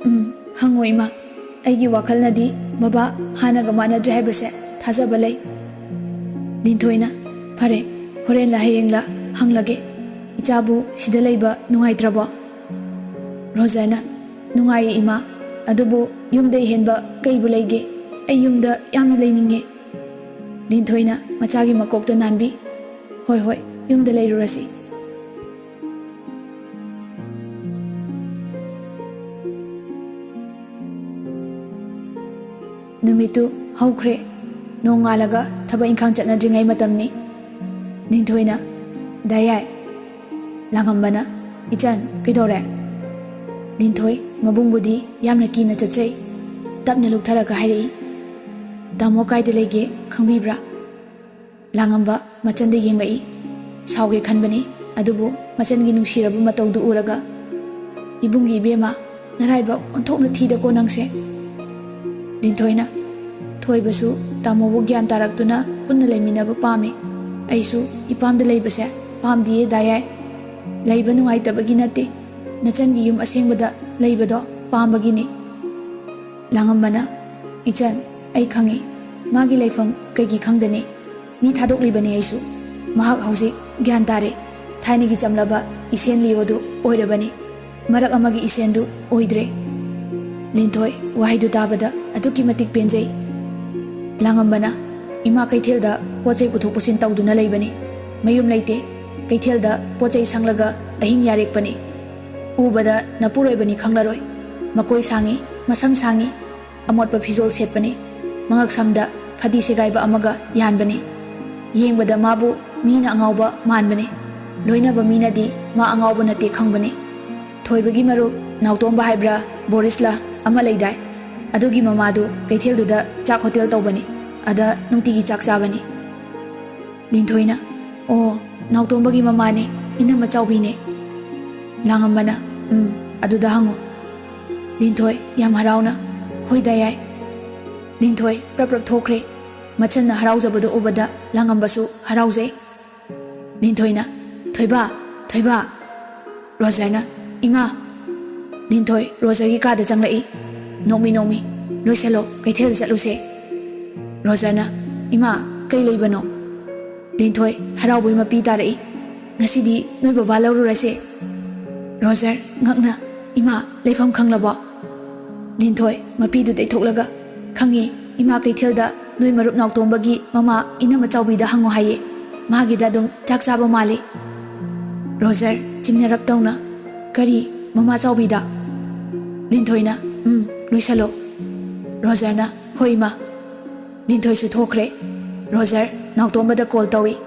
"ꯎꯝ, ꯍꯪꯉꯣ ꯏꯃꯥ꯫ ꯑꯩꯒꯤ ꯋꯥꯈꯜꯅꯗꯤ ꯕꯕꯥ ꯍꯥꯟꯅꯒ ꯃꯥꯟꯅꯗ꯭ꯔꯦ ꯍꯥꯏꯕꯁꯦ ꯊꯥꯖꯕ ꯂꯩ꯫" ꯂꯤꯟꯊꯣꯏꯅ, "ꯐꯔꯦ, ꯍꯣꯔꯦꯟꯂ ꯍꯌꯦꯡꯂ ꯍꯪꯂꯒꯦ꯫ ꯏꯆꯥꯕꯨ ꯁꯤꯗ ꯂꯩꯕ ꯅꯨꯡꯉꯥꯏꯇ꯭ꯔꯕꯣ?" ꯔꯣꯖꯔꯅ, "ꯅꯨꯡꯉꯥꯏꯌꯦ ꯏꯃꯥ, ꯑꯗꯨꯕꯨ ꯌꯨꯝꯗꯩ ꯍꯦꯟꯕ ꯀꯩꯕꯨ ꯂꯩꯒꯦ? ꯑꯩ ꯌꯨꯝꯗ ꯌꯥꯝꯅ ꯂꯩꯅꯤꯡꯉꯦ꯫" ꯂꯤꯟꯊꯣꯏꯅ ꯃꯆꯥꯒꯤ ꯃꯀꯣꯛꯇ ꯅꯥꯟꯕꯤ, "ꯍꯣꯏ, ꯍꯣꯏ, ꯌꯨꯝꯗ ꯂꯩꯔꯨꯔꯁꯤ꯫" ꯅꯨꯃꯤꯠꯇꯨ ꯍꯧꯈ꯭ꯔꯦ꯫ ꯅꯣꯡꯉꯥꯜꯂꯒ ꯊꯕꯛ ꯏꯪꯈꯥꯡ ꯆꯠꯅꯗ꯭ꯔꯤꯉꯩ ꯃꯇꯝꯅꯤ꯫ ꯂꯤꯟꯊꯣꯏꯅ, "ꯗꯥ ꯌꯥꯏ꯫" ꯂꯥꯡꯉꯝꯕꯅ, "ꯏꯆꯟ, ꯀꯩꯗꯧꯔꯦ?" ꯂꯤꯟꯊꯣꯏ ꯃꯕꯨꯡꯕꯨꯗꯤ ꯌꯥꯝꯅ ꯀꯤꯅ ꯆꯠꯆꯩ꯫ ꯇꯞꯅ ꯂꯨꯛꯊꯔꯒ ꯍꯥꯏꯔꯛꯏ, "ꯇꯥꯃꯣ ꯀꯥꯏꯗ ꯂꯩꯒꯦ ꯈꯪꯕꯤꯕ꯭ꯔꯥ?" ꯂꯥꯡꯉꯝꯕ ꯃꯆꯟꯗ ꯌꯦꯡꯂꯛꯏ꯫ ꯁꯥꯎꯒꯦ ꯈꯟꯕꯅꯤ, ꯑꯗꯨꯕꯨ ꯃꯆꯟꯒꯤ ꯅꯨꯡꯁꯤꯔꯕ ꯃꯇꯧꯗꯨ ꯎꯔꯒ, "ꯏꯕꯨꯡꯒꯤ ꯏꯕꯦꯝꯃ, ꯅꯔꯥꯏꯕꯛ ꯑꯣꯟꯊꯣꯛꯅ ꯊꯤꯗꯀꯣ ꯅꯪꯁꯦ꯫" ꯂꯤꯟꯊꯣꯏꯅ, "ꯊꯣꯏꯕꯁꯨ ꯇꯥꯃꯣꯕꯨ ꯒ꯭ꯌꯥꯟ ꯇꯥꯔꯛꯇꯨꯅ ꯄꯨꯟꯅ ꯂꯩꯃꯤꯟꯅꯕ ꯄꯥꯝꯃꯤ꯫ ꯑꯩꯁꯨ ꯏꯄꯥꯝꯗ ꯂꯩꯕꯁꯦ ꯄꯥꯝꯗꯤꯌꯦ ꯗꯥ ꯌꯥꯏ꯫ ꯂꯩꯕ ꯅꯨꯡꯉꯥꯏꯇꯕꯒꯤ ꯅꯠꯇꯦ, ꯅꯆꯟꯒꯤ ꯌꯨꯝ ꯑꯁꯦꯡꯕꯗ ꯂꯩꯕꯗꯣ ꯄꯥꯝꯕꯒꯤꯅꯤ꯫" ꯂꯥꯡꯉꯝꯕꯅ, "ꯏꯆꯟ, ꯑꯩ ꯈꯪꯏ꯫ ꯃꯥꯒꯤ ꯂꯩꯐꯝ ꯀꯩꯒꯤ ꯈꯪꯗꯅꯤ? ꯃꯤ ꯊꯥꯗꯣꯛꯂꯤꯕꯅꯤ ꯑꯩꯁꯨ꯫ ꯃꯍꯥꯛ ꯍꯧꯖꯤꯛ ꯒ꯭ꯌꯥꯟ ꯇꯥꯔꯦ꯫ ꯊꯥꯏꯅꯒꯤ ꯆꯝꯂꯕ ꯏꯁꯦꯟ ꯂꯤꯌꯣꯗꯨ ꯑꯣꯏꯔꯕꯅꯤ꯫ ꯃꯔꯛ ꯑꯃꯒꯤ ꯏꯁꯦꯟꯗꯨ ꯑꯣꯏꯗ꯭ꯔꯦ꯫" ꯂꯤꯟꯊꯣꯏ ꯋꯥꯍꯩꯗꯨ ꯇꯥꯕꯗ ꯑꯗꯨꯛꯀꯤ ꯃꯇꯤꯛ ꯄꯦꯟꯖꯩ꯫ ꯂꯥꯡꯉꯝꯕꯅ, "ꯏꯃꯥ ꯀꯩꯊꯦꯜꯗ ꯄꯣꯠ ꯆꯩ ꯄꯨꯊꯣꯛ ꯄꯨꯁꯤꯟ ꯇꯧꯗꯨꯅ ꯂꯩꯕꯅꯤ꯫ ꯃꯌꯨꯝ ꯂꯩꯇꯦ꯫ ꯀꯩꯊꯦꯜꯗ ꯄꯣꯠ ꯆꯩ ꯁꯪꯂꯒ ꯑꯍꯤꯡ ꯌꯥꯔꯦꯛꯄꯅꯤ꯫ ꯎꯕꯗ ꯅꯄꯨꯔꯣꯏꯕꯅꯤ ꯈꯪꯂꯔꯣꯏ꯫ ꯃꯀꯣꯏ ꯁꯥꯡꯉꯤ, ꯃꯁꯝ ꯁꯥꯡꯉꯤ, ꯑꯃꯣꯠꯄ ꯐꯤꯖꯣꯜ ꯁꯦꯠꯄꯅꯤ꯫ ꯃꯉꯛ ꯁꯝꯗ ꯐꯗꯤ ꯁꯦꯒꯥꯏꯕ ꯑꯃꯒ ꯌꯥꯟꯕꯅꯤ꯫ ꯌꯦꯡꯕꯗ ꯃꯥꯕꯨ ꯃꯤꯅ ꯑꯉꯥꯎꯕ ꯃꯥꯟꯕꯅꯤ꯫ ꯂꯣꯏꯅꯕ ꯃꯤꯅꯗꯤ ꯃꯥ ꯑꯉꯥꯎꯕ ꯅꯠꯇꯦ ꯈꯪꯕꯅꯤ꯫ ꯊꯣꯏꯕꯒꯤ ꯃꯔꯨꯞ ꯅꯥꯎꯇꯣꯝꯕ ꯍꯥꯏꯕ꯭ꯔꯥ, ꯕꯣꯔꯤꯁꯂ ꯑꯃ ꯂꯩꯗꯥꯏ? ꯑꯗꯨꯒꯤ ꯃꯃꯥꯗꯨ ꯀꯩꯊꯦꯜꯗꯨꯗ ꯆꯥꯛ ꯍꯣꯇꯦꯜ ꯇꯧꯕꯅꯤ꯫ ꯑꯗ ꯅꯨꯡꯇꯤꯒꯤ ꯆꯥꯛ ꯆꯥꯕꯅꯤ꯫" ꯂꯤꯟꯊꯣꯏꯅ, "ꯑꯣ, ꯅꯥꯎꯇꯣꯝꯕꯒꯤ ꯃꯃꯥꯅꯦ, ꯏꯅꯝꯃ ꯆꯥꯎꯕꯤꯅꯦ꯫" ꯂꯥꯡꯉꯝꯕꯅ, "ꯎꯝ, ꯑꯗꯨꯗ ꯍꯪꯉꯨ꯫" ꯂꯤꯟꯊꯣꯏ ꯌꯥꯝ ꯍꯔꯥꯎꯅ, "ꯍꯣꯏꯗ ꯌꯥꯏ꯫" ꯂꯤꯟꯊꯣꯏ ꯄ꯭ꯔꯞ ꯄ꯭ꯔꯞ ꯊꯣꯛꯈ꯭ꯔꯦ꯫ ꯃꯆꯟꯅ ꯍꯔꯥꯎꯖꯕꯗꯨ ꯎꯕꯗ ꯂꯥꯡꯉꯝꯕꯁꯨ ꯍꯔꯥꯎꯖꯩ꯫ ꯂꯤꯟꯊꯣꯏꯅ, "ꯊꯣꯏꯕ, ꯊꯣꯏꯕ!" ꯔꯣꯖꯔꯅ, "ꯏꯃꯥ!" ꯂꯤꯟꯊꯣꯏ ꯔꯣꯖꯔꯒꯤ ꯀꯥꯗ ꯆꯪꯂꯛꯏ꯫ "ꯅꯣꯡꯃꯤ, ꯅꯣꯡꯃꯤ, ꯂꯣꯏꯁꯜꯂꯣ, ꯀꯩꯊꯦꯜꯗ ꯆꯠꯂꯨꯁꯦ꯫" ꯔꯣꯖꯔꯅ, "ꯏꯃꯥ, ꯀꯩ ꯂꯩꯕꯅꯣ?" ꯂꯤꯟꯊꯣꯏ ꯍꯔꯥꯎꯕꯩ ꯃꯄꯤ ꯇꯥꯔꯛꯏ꯫ "ꯉꯁꯤꯗꯤ ꯅꯣꯏ ꯕꯕꯥ ꯂꯧꯔꯨꯔꯁꯦ꯫" ꯔꯣꯖꯔ ꯉꯛꯅ, "ꯏꯃꯥ, ꯂꯩꯐꯝ ꯈꯪꯂꯕꯣ?" ꯂꯤꯟꯊꯣꯏ ꯃꯄꯤꯗꯨ ꯇꯩꯊꯣꯛꯂꯒ, "ꯈꯪꯉꯦ, ꯏꯃꯥ ꯀꯩꯊꯦꯜꯗ ꯅꯣꯏ ꯃꯔꯨꯞ ꯅꯥꯎꯇꯣꯝꯕꯒꯤ ꯃꯃꯥ ꯏꯅꯝꯃ ꯆꯥꯎꯕꯤꯗ ꯍꯪꯉꯣ ꯍꯥꯏꯌꯦ꯫ ꯃꯥꯒꯤꯗ ꯑꯗꯨꯝ ꯆꯥꯛ ꯆꯥꯕ ꯃꯥꯜꯂꯤ꯫" ꯔꯣꯖꯔ ꯆꯤꯡꯅꯔꯞ ꯇꯧꯅ, "ꯀꯔꯤ, ꯃꯃꯥ ꯆꯥꯎꯕꯤꯗ?" ꯂꯤꯟꯊꯣꯏꯅ, "ꯎꯝ, ꯂꯣꯏꯁꯜꯂꯣ꯫" ꯔꯣꯖꯔꯅ, "ꯍꯣꯏ, ꯏꯃꯥ꯫" ꯂꯤꯟꯊꯣꯏꯁꯨ ꯊꯣꯛꯈ꯭ꯔꯦ꯫ ꯔꯣꯖꯔ ꯅꯥꯎꯇꯣꯝꯕꯗ ꯀꯣꯜ ꯇꯧꯏ꯫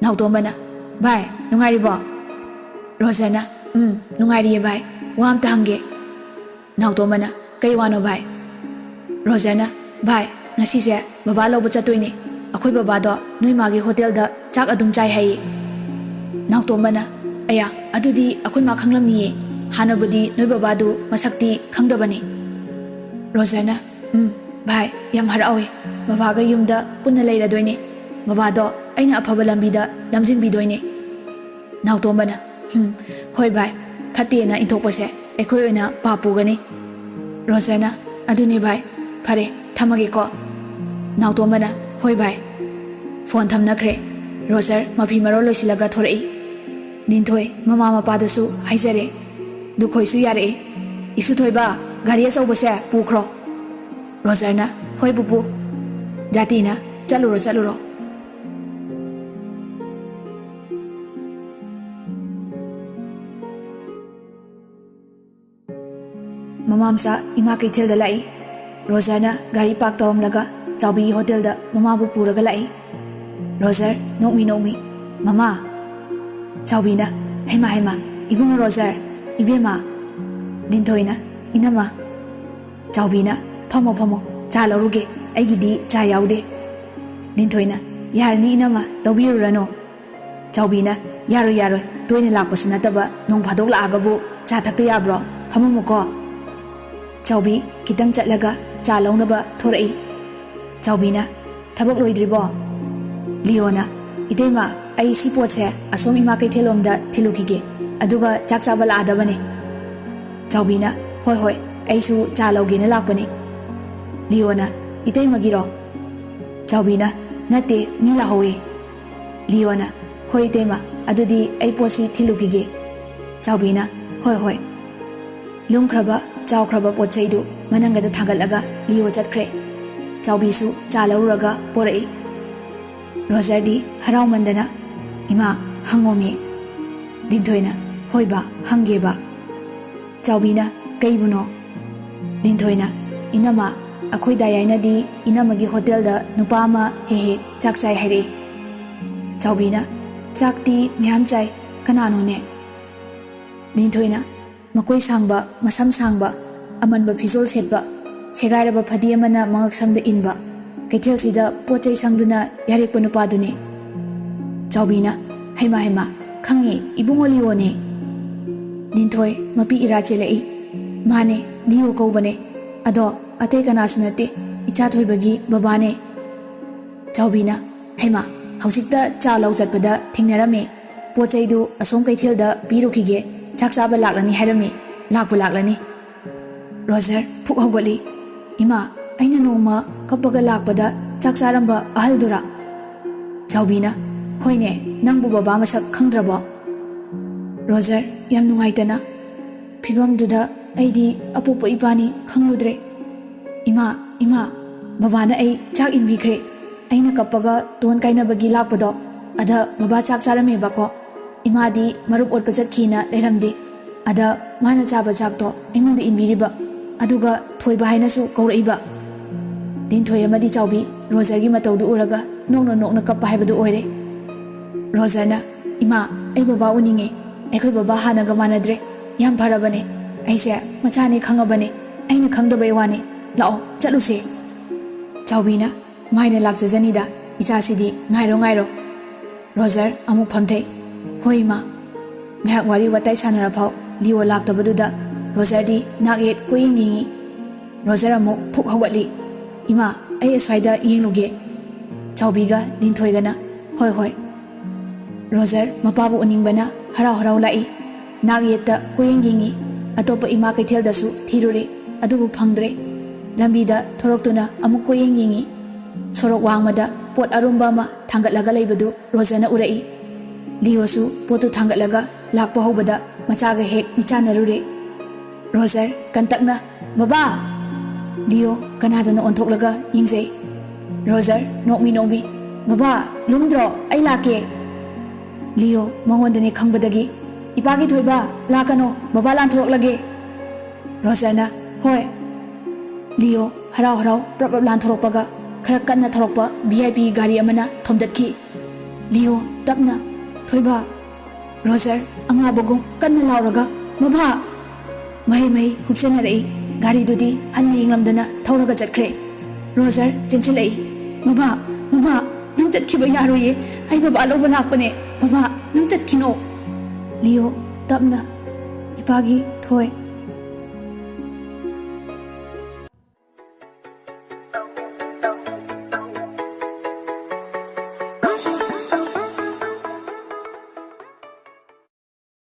ꯅꯥꯎꯇꯣꯝꯕꯅ, "ꯚꯥꯏ, ꯅꯨꯡꯉꯥꯏꯔꯤꯕꯣ?" ꯔꯣꯖꯔꯅ, "ꯎꯝ, ꯅꯨꯡꯉꯥꯏꯔꯤꯌꯦ ꯚꯥꯏ꯫ ꯋꯥ ꯑꯝꯇ ꯍꯪꯒꯦ꯫" ꯅꯥꯎꯇꯣꯝꯕꯅ, "ꯀꯩ ꯋꯥꯅꯣ ꯚꯥꯏ?" ꯔꯣꯖꯔꯅ, "ꯚꯥꯏ, ꯉꯁꯤꯁꯦ ꯕꯕꯥ ꯂꯧꯕ ꯆꯠꯇꯣꯏꯅꯦ꯫ ꯑꯩꯈꯣꯏ ꯕꯕꯥꯗꯣ ꯅꯣꯏ ꯃꯥꯒꯤ ꯍꯣꯇꯦꯜꯗ ꯆꯥꯛ ꯑꯗꯨꯝ ꯆꯥꯏ ꯍꯥꯏꯌꯦ꯫" ꯅꯥꯎꯇꯣꯝꯕꯅ, "ꯑꯌꯥ, ꯑꯗꯨꯗꯤ ꯑꯩꯈꯣꯏ ꯃꯥ ꯈꯪꯂꯝꯅꯤꯌꯦ꯫ ꯍꯥꯟꯅꯕꯨꯗꯤ ꯅꯣꯏ ꯕꯕꯥꯗꯨ ꯃꯁꯛꯇꯤ ꯈꯪꯗꯕꯅꯤ꯫" ꯔꯣꯖꯔꯅ, "ꯎꯝ, ꯚꯥꯏ, ꯌꯥꯝ ꯍꯔꯥꯎꯋꯦ꯫ ꯕꯕꯥꯒ ꯌꯨꯝꯗ ꯄꯨꯟꯅ ꯂꯩꯔꯗꯣꯏꯅꯦ꯫ ꯕꯕꯥꯗꯣ ꯑꯩꯅ ꯑꯐꯕ ꯂꯝꯕꯤꯗ ꯂꯝꯖꯤꯡꯕꯤꯗꯣꯏꯅꯦ꯫" ꯅꯥꯎꯇꯣꯝꯕꯅ, "ꯍꯝ, ꯍꯣꯏ ꯚꯥꯏ, ꯐꯠꯇꯦꯅ ꯏꯟꯊꯣꯛꯄꯁꯦ ꯑꯩꯈꯣꯏ ꯑꯣꯏꯅ ꯄꯥꯞ ꯄꯨꯒꯅꯤ꯫" ꯔꯣꯖꯔꯅ, "ꯑꯗꯨꯅꯤ ꯚꯥꯏ, ꯐꯔꯦ, ꯊꯝꯃꯒꯦꯀꯣ꯫" ꯅꯥꯎꯇꯣꯝꯕꯅ, "ꯍꯣꯏ ꯚꯥꯏ꯫" ꯐꯣꯟ ꯊꯝꯅꯈ꯭ꯔꯦ꯫ ꯔꯣꯖꯔ ꯃꯐꯤ ꯃꯔꯣꯜ ꯂꯣꯏꯁꯤꯜꯂꯒ ꯊꯣꯔꯛꯏ꯫ ꯂꯤꯟꯊꯣꯏ ꯃꯃꯥ ꯃꯄꯥꯗꯁꯨ ꯍꯥꯏꯖꯔꯦ꯫ ꯂꯨꯈꯣꯏꯁꯨ ꯌꯥꯔꯛꯏ꯫ "ꯏꯁꯨ ꯊꯣꯏꯕ, ꯒꯥꯔꯤ ꯑꯆꯧꯕꯁꯦ ꯄꯨꯈ꯭ꯔꯣ꯫" ꯔꯣꯖꯔꯅ, "ꯍꯣꯏ ꯄꯨꯄꯨ꯫" ꯖꯥꯇꯤꯅ, "ꯆꯠꯂꯨꯔꯣ, ꯆꯠꯂꯨꯔꯣ꯫" ꯃꯃꯥ ꯃꯆꯥ ꯏꯃꯥ ꯀꯩꯊꯦꯜꯗ ꯂꯥꯛꯏ꯫ ꯔꯣꯖꯔꯅ ꯒꯥꯔꯤ ꯄꯥꯔꯛ ꯇꯧꯔꯝꯂꯒ ꯆꯥꯎꯕꯤꯒꯤ ꯍꯣꯇꯦꯜꯗ ꯃꯃꯥꯕꯨ ꯄꯨꯔꯒ ꯂꯥꯛꯏ꯫ ꯔꯣꯖꯔ ꯅꯣꯛꯃꯤ ꯅꯣꯛꯃꯤ, "ꯃꯃꯥ꯫" ꯆꯥꯎꯕꯤꯅ, "ꯍꯩꯃꯥ, ꯍꯩꯃꯥ, ꯏꯕꯨꯡꯉꯣ ꯔꯣꯖꯔ, ꯏꯕꯦꯝꯃ꯫" ꯂꯤꯟꯊꯣꯏꯅ, "ꯏꯅꯝꯃ꯫" ꯆꯥꯎꯕꯤꯅ, "ꯐꯝꯃꯣ, ꯐꯝꯃꯣ, ꯆꯥ ꯂꯧꯔꯨꯒꯦ, ꯑꯩꯒꯤꯗꯤ ꯆꯥ ꯌꯥꯎꯗꯦ꯫" ꯂꯤꯟꯊꯣꯏꯅ, "ꯌꯥꯔꯅꯤ ꯏꯅꯝꯃ, ꯂꯧꯕꯤꯔꯨꯔꯅꯨ꯫" ꯆꯥꯎꯕꯤꯅ, "ꯌꯥꯔꯣꯏ, ꯌꯥꯔꯣꯏ, ꯇꯣꯏꯅ ꯂꯥꯛꯄꯁꯨ ꯅꯠꯇꯕ, ꯅꯣꯡ ꯐꯥꯗꯣꯛ ꯂꯥꯛꯑꯒꯕꯨ ꯆꯥ ꯊꯛꯇ ꯌꯥꯕ꯭ꯔꯣ? ꯐꯝꯃꯝꯃꯨꯀꯣ꯫" ꯆꯥꯎꯕꯤ ꯈꯤꯇꯪ ꯆꯠꯂꯒ ꯆꯥ ꯂꯧꯅꯕ ꯊꯣꯔꯛꯏ꯫ ꯆꯥꯎꯕꯤꯅ, "ꯊꯕꯛ ꯂꯣꯏꯗ꯭ꯔꯤꯕꯣ?" ꯂꯤꯌꯣꯅ, "ꯏꯇꯩꯃ, "ꯑꯩ ꯁꯤ ꯄꯣꯠꯁꯦ ꯑꯁꯣꯝ ꯏꯃꯥ ꯀꯩꯊꯦꯜꯂꯣꯝꯗ ꯊꯤꯜꯂꯨꯈꯤꯒꯦ, ꯑꯗꯨꯒ ꯆꯥꯛ ꯆꯥꯕ ꯂꯥꯛꯑꯗꯕꯅꯦ꯫" ꯆꯥꯎꯕꯤꯅ, "ꯍꯣꯏ, ꯍꯣꯏ, ꯑꯩꯁꯨ ꯆꯥ ꯂꯧꯒꯦꯅ ꯂꯥꯛꯄꯅꯦ꯫" ꯂꯤꯌꯣꯅ, "ꯏꯇꯩꯃꯒꯤꯔꯣ?" ꯆꯥꯎꯕꯤꯅ, "ꯅꯠꯇꯦ, ꯃꯤ ꯂꯥꯛꯍꯧꯋꯦ꯫" ꯂꯤꯌꯣꯅ, "ꯍꯣꯏ ꯏꯇꯩꯃ, ꯑꯗꯨꯗꯤ ꯑꯩ ꯄꯣꯠꯁꯤ ꯊꯤꯜꯂꯨꯈꯤꯒꯦ꯫" ꯆꯥꯎꯕꯤꯅ, "ꯍꯣꯏ, ꯍꯣꯏ꯫" ꯂꯨꯝꯈ꯭ꯔꯕ, ꯆꯥꯎꯈ꯭ꯔꯕ ꯄꯣꯠ ꯆꯩꯗꯨ ꯃꯅꯪꯒꯗ ꯊꯥꯡꯒꯠꯂꯒ ꯂꯤꯌꯣ ꯆꯠꯈ꯭ꯔꯦ꯫ ꯆꯥꯎꯕꯤꯁꯨ ꯆꯥ ꯂꯧꯔꯨꯔꯒ ꯄꯣꯔꯛꯏ꯫ ꯔꯣꯖꯔꯗꯤ ꯍꯔꯥꯎꯃꯟꯗꯅ, "ꯏꯃꯥ, ꯍꯪꯉꯣꯃꯤ꯫" ꯂꯤꯟꯊꯣꯏꯅ, "ꯍꯣꯏ ꯕꯥ, ꯍꯪꯒꯦꯕ꯫" ꯆꯥꯎꯕꯤꯅ, "ꯀꯩꯕꯨꯅꯣ?" ꯂꯤꯟꯊꯣꯏꯅ, "ꯏꯅꯝꯃ, ꯑꯩꯈꯣꯏ ꯗꯥ ꯌꯥꯏꯅꯗꯤ ꯏꯅꯝꯃꯒꯤ ꯍꯣꯇꯦꯜꯗ ꯅꯨꯄꯥ ꯑꯃ ꯍꯦꯛ ꯍꯦꯛ ꯆꯥꯛ ꯆꯥꯏ ꯍꯥꯏꯔꯛꯏ꯫" ꯆꯥꯎꯕꯤꯅ, "ꯆꯥꯛꯇꯤ ꯃꯌꯥꯝ ꯆꯥꯏ, ꯀꯅꯥꯅꯣꯅꯦ?" ꯂꯤꯟꯊꯣꯏꯅ, "ꯃꯀꯣꯏ ꯁꯥꯡꯕ, ꯃꯁꯝ ꯁꯥꯡꯕ, ꯑꯃꯟꯕ ꯐꯤꯖꯣꯜ ꯁꯦꯠꯄ, ꯁꯦꯒꯥꯏꯔꯕ ꯐꯗꯤ ꯑꯃꯅ ꯃꯉꯛꯁꯝꯗ ꯏꯟꯕ, ꯀꯩꯊꯦꯜꯁꯤꯗ ꯄꯣꯠ ꯆꯩ ꯁꯪꯗꯨꯅ ꯌꯥꯔꯦꯛꯄ ꯅꯨꯄꯥꯗꯨꯅꯤ꯫" ꯆꯥꯎꯕꯤꯅ, "ꯍꯩꯃꯥ, ꯍꯩꯃꯥ, ꯈꯪꯉꯦ, ꯏꯕꯨꯡꯉꯣ ꯂꯤꯌꯣꯅꯦ꯫" ꯂꯤꯟꯊꯣꯏ ꯃꯄꯤ ꯏꯔꯥ ꯆꯦꯜꯂꯛꯏ꯫ "ꯃꯥꯅꯦ, ꯂꯤꯌꯣ ꯀꯧꯕꯅꯦ꯫ ꯑꯗꯣ ꯑꯇꯩ ꯀꯅꯥꯁꯨ ꯅꯠꯇꯦ, ꯏꯆꯥ ꯊꯣꯏꯕꯒꯤ ꯕꯕꯥꯅꯦ꯫" ꯆꯥꯎꯕꯤꯅ, "ꯍꯩꯃꯥ, ꯍꯧꯖꯤꯛꯇ ꯆꯥ ꯂꯧ ꯆꯠꯄꯗ ꯊꯦꯡꯅꯔꯝꯃꯤ꯫ ꯄꯣꯠ ꯆꯩꯗꯨ ꯑꯁꯣꯝ ꯀꯩꯊꯦꯜꯗ ꯄꯤꯔꯨꯈꯤꯒꯦ, ꯆꯥꯛ ꯆꯥꯕ ꯂꯥꯛꯂꯅꯤ ꯍꯥꯏꯔꯝꯃꯤ, ꯂꯥꯛꯄꯨ ꯂꯥꯛꯂꯅꯤ꯫" ꯔꯣꯖꯔ ꯐꯨꯛ ꯍꯧꯒꯠꯂꯤ꯫ "ꯏꯃꯥ, ꯑꯩꯅ ꯅꯣꯡꯃ ꯀꯞꯄꯒ ꯂꯥꯛꯄꯗ ꯆꯥꯛ ꯆꯥꯔꯝꯕ ꯑꯍꯜꯗꯨꯔꯥ?" ꯆꯥꯎꯕꯤꯅ, "ꯍꯣꯏꯅꯦ, ꯅꯪꯕꯨ ꯕꯕꯥ ꯃꯁꯛ ꯈꯪꯗ꯭ꯔꯕꯣ?" ꯔꯣꯖꯔ ꯌꯥꯝ ꯅꯨꯡꯉꯥꯏꯇꯅ, "ꯐꯤꯕꯝꯗꯨꯗ ꯑꯩꯗꯤ ꯑꯄꯣꯛꯄ ꯏꯄꯥꯅꯤ ꯈꯪꯂꯨꯗ꯭ꯔꯦ꯫ ꯏꯃꯥ, ꯏꯃꯥ, ꯕꯕꯥꯅ ꯑꯩ ꯆꯥꯛ ꯏꯟꯕꯤꯈ꯭ꯔꯦ꯫ ꯑꯩꯅ ꯀꯞꯄꯒ ꯇꯣꯟ ꯀꯥꯏꯅꯕꯒꯤ ꯂꯥꯛꯄꯗꯣ, ꯑꯗ ꯕꯕꯥ ꯆꯥꯛ ꯆꯥꯔꯝꯃꯦꯕꯀꯣ꯫ ꯏꯃꯥꯗꯤ ꯃꯔꯨꯞ ꯑꯣꯠꯄ ꯆꯠꯈꯤꯅ ꯂꯩꯔꯝꯗꯦ꯫ ꯑꯗ ꯃꯥꯅ ꯆꯥꯕ ꯆꯥꯛꯇꯣ ꯑꯩꯉꯣꯟꯗ ꯏꯟꯕꯤꯔꯤꯕ, ꯑꯗꯨꯒ ꯊꯣꯏꯕ ꯍꯥꯏꯅꯁꯨ ꯀꯧꯔꯛꯏꯕ꯫" ꯂꯤꯟꯊꯣꯏ ꯑꯃꯗꯤ ꯆꯥꯎꯕꯤ ꯔꯣꯖꯔꯒꯤ ꯃꯇꯧꯗꯨ ꯎꯔꯒ ꯅꯣꯛꯅ ꯅꯣꯛꯅ ꯀꯞꯄ ꯍꯥꯏꯕꯗꯨ ꯑꯣꯏꯔꯦ꯫ ꯔꯣꯖꯔꯅ, "ꯏꯃꯥ, ꯑꯩ ꯕꯕꯥ ꯎꯅꯤꯡꯉꯦ꯫ ꯑꯩꯈꯣꯏ ꯕꯕꯥ ꯍꯥꯟꯅꯒ ꯃꯥꯟꯅꯗ꯭ꯔꯦ꯫ ꯌꯥꯝ ꯐꯔꯕꯅꯦ꯫ ꯑꯩꯁꯦ ꯃꯆꯥꯅꯦ ꯈꯪꯉꯕꯅꯦ꯫ ꯑꯩꯅ ꯈꯪꯗꯕꯩ ꯋꯥꯅꯤ꯫ ꯂꯥꯛꯑꯣ, ꯆꯠꯂꯨꯁꯦ꯫" ꯆꯥꯎꯕꯤꯅ, "ꯃꯥꯏꯅ ꯂꯥꯛꯆꯖꯅꯤꯗ, ꯏꯆꯥꯁꯤꯗꯤ꯫ ꯉꯥꯏꯔꯣ, ꯉꯥꯏꯔꯣ꯫" ꯔꯣꯖꯔ ꯑꯃꯨꯛ ꯐꯝꯊꯩ꯫ "ꯍꯣꯏ, ꯏꯃꯥ꯫" ꯉꯥꯏꯍꯥꯛ ꯋꯥꯔꯤ ꯋꯥꯇꯥꯏ ꯁꯥꯟꯅꯔꯐꯥꯎ ꯂꯤꯌꯣ ꯂꯥꯛꯇꯕꯗꯨꯗ ꯔꯣꯖꯔꯗꯤ ꯅꯥꯛ ꯌꯦꯠ ꯀꯣꯏꯌꯦꯡ ꯌꯦꯡꯉꯤ꯫ ꯔꯣꯖꯔ ꯑꯃꯨꯛ ꯐꯨꯛ ꯍꯧꯒꯠꯂꯤ꯫ "ꯏꯃꯥ, ꯑꯩ ꯑꯁ꯭ꯋꯥꯏꯗ ꯌꯦꯡꯂꯨꯒꯦ꯫" ꯆꯥꯎꯕꯤꯒ ꯂꯤꯟꯊꯣꯏꯒꯅ, "ꯍꯣꯏ, ꯍꯣꯏ꯫" ꯔꯣꯖꯔ ꯃꯄꯥꯕꯨ ꯎꯅꯤꯡꯕꯅ ꯍꯔꯥꯎ ꯍꯔꯥꯎ ꯂꯥꯛꯏ꯫ ꯅꯥꯛ ꯌꯦꯠꯇ ꯀꯣꯏꯌꯦꯡ ꯌꯦꯡꯉꯤ꯫ ꯑꯇꯣꯞꯄ ꯏꯃꯥ ꯀꯩꯊꯦꯜꯗꯁꯨ ꯊꯤꯔꯨꯔꯦ, ꯑꯗꯨꯕꯨ ꯐꯪꯗ꯭ꯔꯦ꯫ ꯂꯝꯕꯤꯗ ꯊꯣꯔꯛꯇꯨꯅ ꯑꯃꯨꯛ ꯀꯣꯏꯌꯦꯡ ꯌꯦꯡꯉꯤ꯫ ꯁꯣꯔꯣꯛ ꯋꯥꯡꯃꯗ ꯄꯣꯠ ꯑꯔꯨꯝꯕ ꯑꯃ ꯊꯥꯡꯒꯠꯂꯒ ꯂꯩꯕꯗꯨ ꯔꯣꯖꯔꯅ ꯎꯔꯛꯏ꯫ ꯂꯤꯌꯣꯁꯨ ꯄꯣꯠꯇꯨ ꯊꯥꯡꯒꯠꯂꯒ ꯂꯥꯛꯄ ꯍꯧꯕꯗ ꯃꯆꯥꯒ ꯍꯦꯛ ꯃꯤꯆꯥꯟꯅꯔꯨꯔꯦ꯫ ꯔꯣꯖꯔ ꯀꯟꯇꯛꯅ, "ꯕꯕꯥ!" ꯂꯤꯌꯣ ꯀꯅꯥꯗꯅꯣ ꯑꯣꯟꯊꯣꯛꯂꯒ ꯌꯦꯡꯖꯩ꯫ ꯔꯣꯖꯔ ꯅꯣꯛꯃꯤ ꯅꯣꯛꯃꯤ, "ꯕꯕꯥ, ꯂꯨꯝꯗ꯭ꯔꯣ? ꯑꯩ ꯂꯥꯛꯀꯦ꯫" ꯂꯤꯌꯣ ꯃꯉꯣꯟꯗꯅꯦ ꯈꯪꯕꯗꯒꯤ, "ꯏꯄꯥꯒꯤ ꯊꯣꯏꯕ, ꯂꯥꯛꯀꯅꯣ, ꯕꯕꯥ ꯂꯥꯟꯊꯣꯔꯛꯂꯒꯦ꯫" ꯔꯣꯖꯔꯅ, "ꯍꯣꯏ꯫" ꯂꯤꯌꯣ ꯍꯔꯥꯎ ꯍꯔꯥꯎ ꯄ꯭ꯔꯞ ꯄ꯭ꯔꯞ ꯂꯥꯟꯊꯣꯔꯛꯄꯒ ꯈꯔ ꯀꯟꯅ ꯊꯧꯔꯛꯄ ꯚꯤ ꯑꯥꯏ ꯄꯤ ꯒꯥꯔꯤ ꯑꯃꯅ ꯊꯣꯝꯗꯠꯈꯤ꯫ ꯂꯤꯌꯣ ꯇꯞꯅ, "ꯊꯣꯏꯕ!" ꯔꯣꯖꯔ ꯑꯉꯥꯎꯕꯒꯨꯝ ꯀꯟꯅ ꯂꯥꯎꯔꯒ, "ꯕꯕꯥ!" ꯃꯍꯩ ꯃꯍꯩ ꯍꯨꯞꯆꯟꯅꯔꯛꯏ꯫ ꯒꯥꯔꯤꯗꯨꯗꯤ ꯍꯟꯅ ꯌꯦꯡꯂꯝꯗꯅ ꯊꯧꯔꯒ ꯆꯠꯈ꯭ꯔꯦ꯫ ꯔꯣꯖꯔ ꯆꯦꯟꯁꯤꯜꯂꯛꯏ꯫ "ꯕꯕꯥ! ꯕꯕꯥ! ꯅꯪ ꯆꯠꯈꯤꯕ ꯌꯥꯔꯣꯏꯌꯦ꯫ ꯑꯩ ꯕꯕꯥ ꯂꯧꯕ ꯂꯥꯛꯄꯅꯦ꯫ ꯕꯕꯥ, ꯅꯪ ꯆꯠꯈꯤꯅꯣ꯫" ꯂꯤꯌꯣ ꯇꯞꯅ, "ꯏꯄꯥꯒꯤ ꯊꯣꯏ,